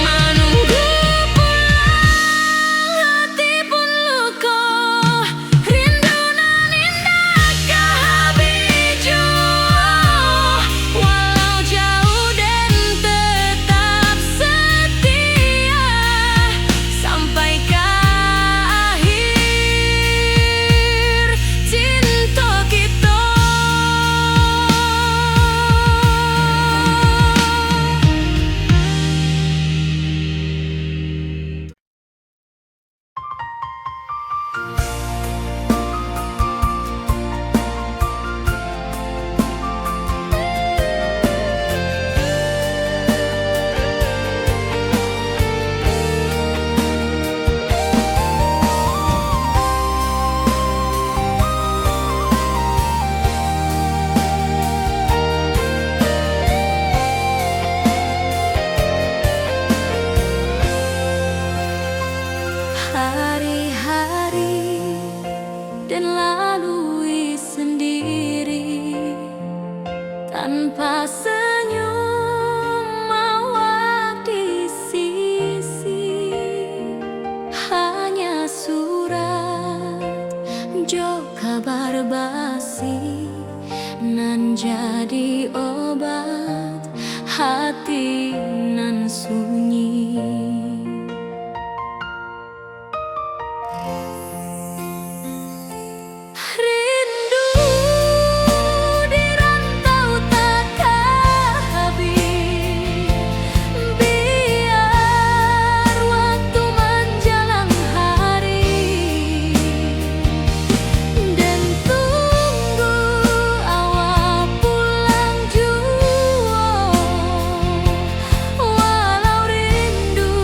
Manunggu pulang, hati pun luko, rindu nan indak ka habih juo. Walau jauh, den tetap setia, sampai ka akhir cinto kito. Hari-hari den lalui sendiri, tanpa senyum awak di sisi. Hanya surat jo kabar basi, nan jadi obat hati nan sunyi. Rindu di rantau takah habih, biar waktu manjalang hari, den tunggu awak pulang juo. Walau rindu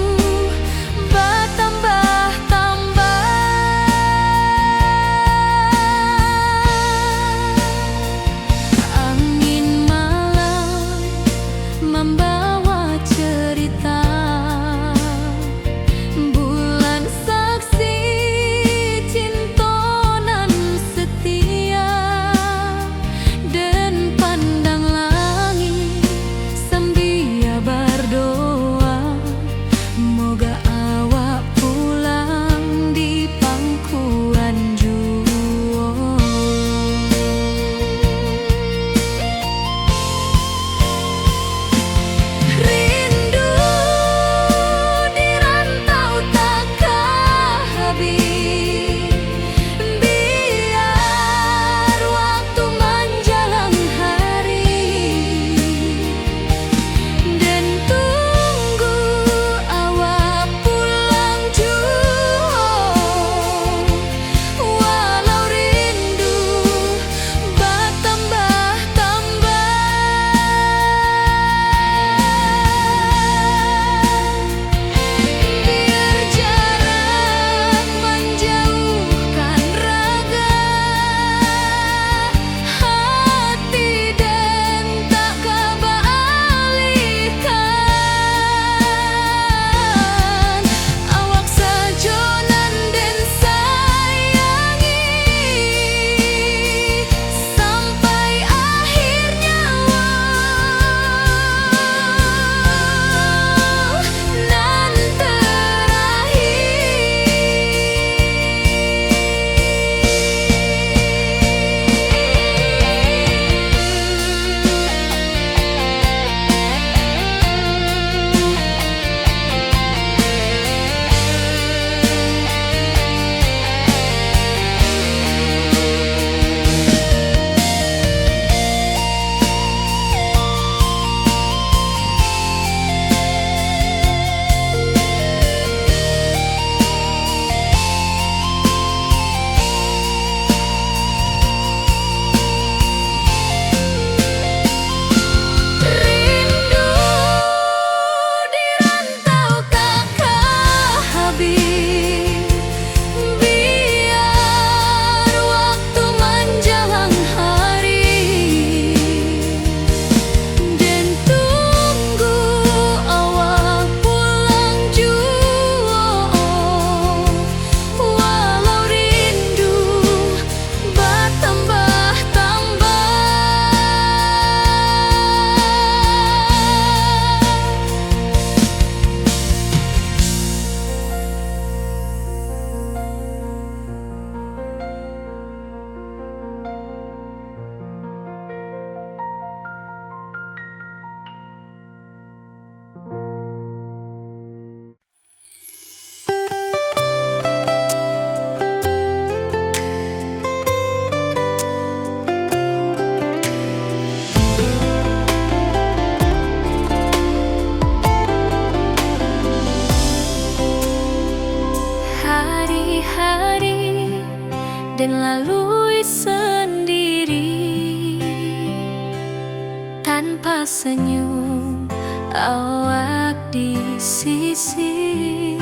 Tanpa senyum awak di sisi,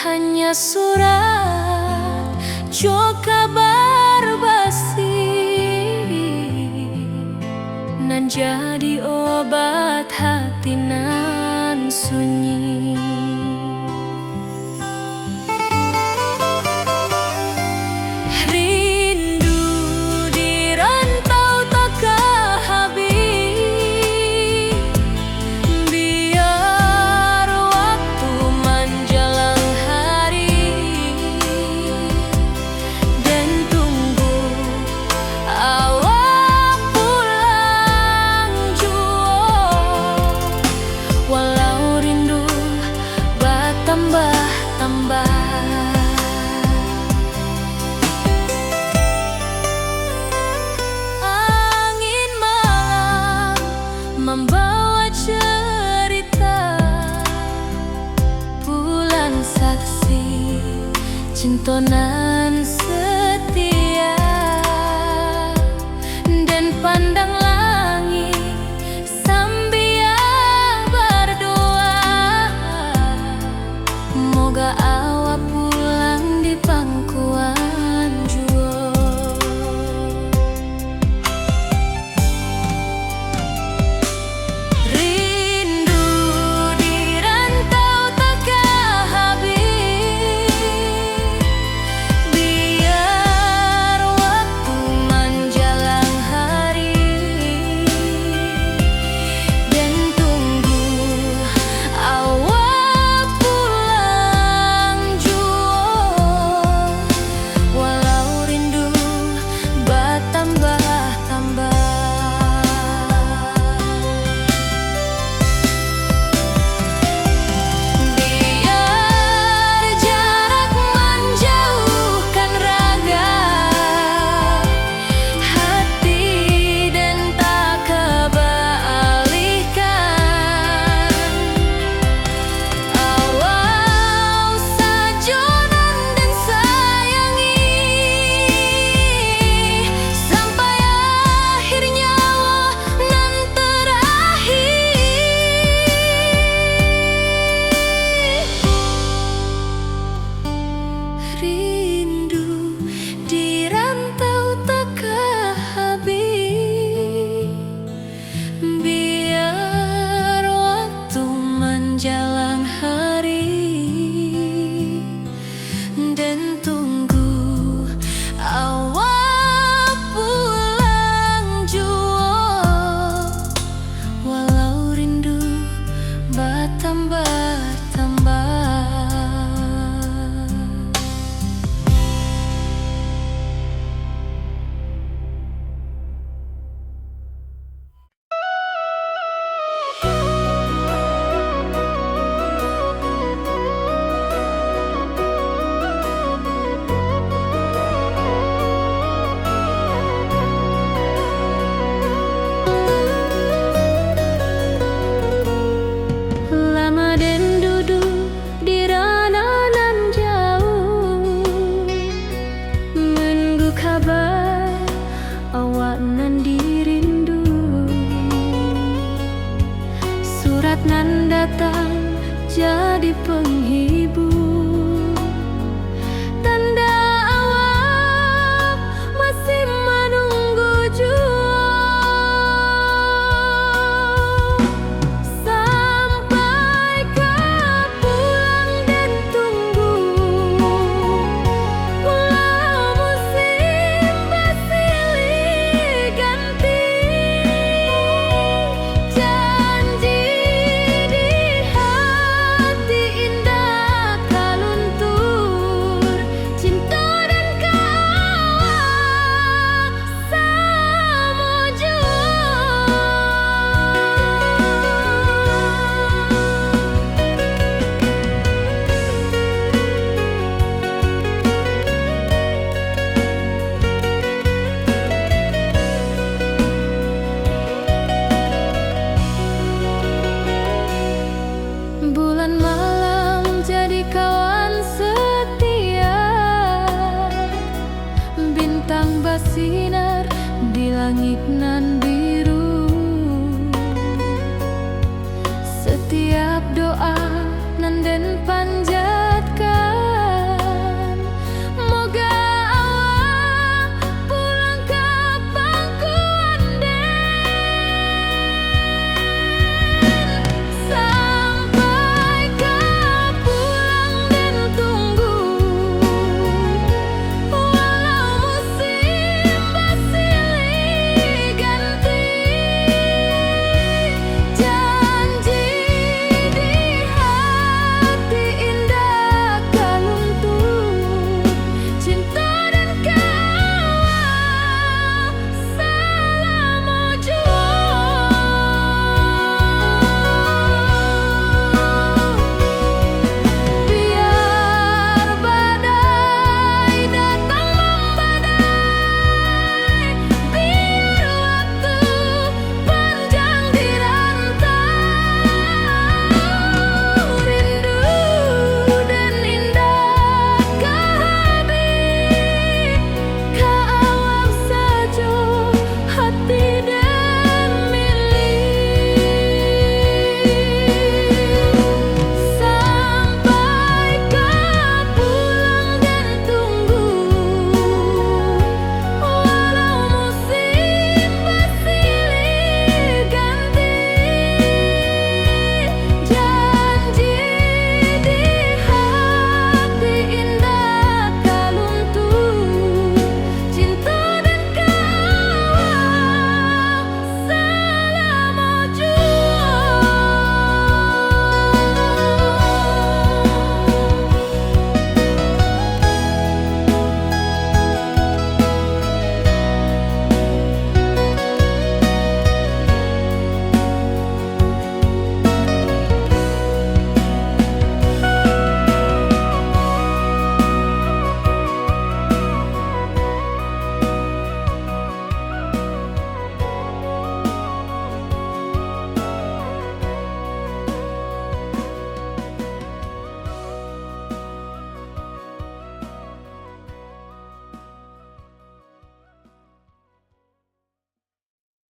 hanya surat jo kabar basi, nan jadi obat hati nan sunyi. Rindu di rantau takah habis, biar waktu manjalang hari, den tunggu awak pulang juo. Walau rindu batambah-tambah. Angin malam mambawa cerita, bulan saksi cinto nan setia, den pandang langik sambia badoa, moga awak pulang di pangkuan juo. Rindu di rantau takah habis, biar waktu manjalang hari, den tunggu awak pulang juo, walau rindu batambah-tambah. Biar jarak manjauhkan raga, hati den tak ka baalihkan. Awak sajo nan den sayangi, sampai akhir nyawa nan terakhir. Rindu di rantau takah habis, biar waktu manjalang hari, den tunggu awak pulang juo, walau rindu batambah-tambah. Lama den duduak di rano nan jauah, manunggu kaba awak nan dirindu. Surat nan datang jadi panghi-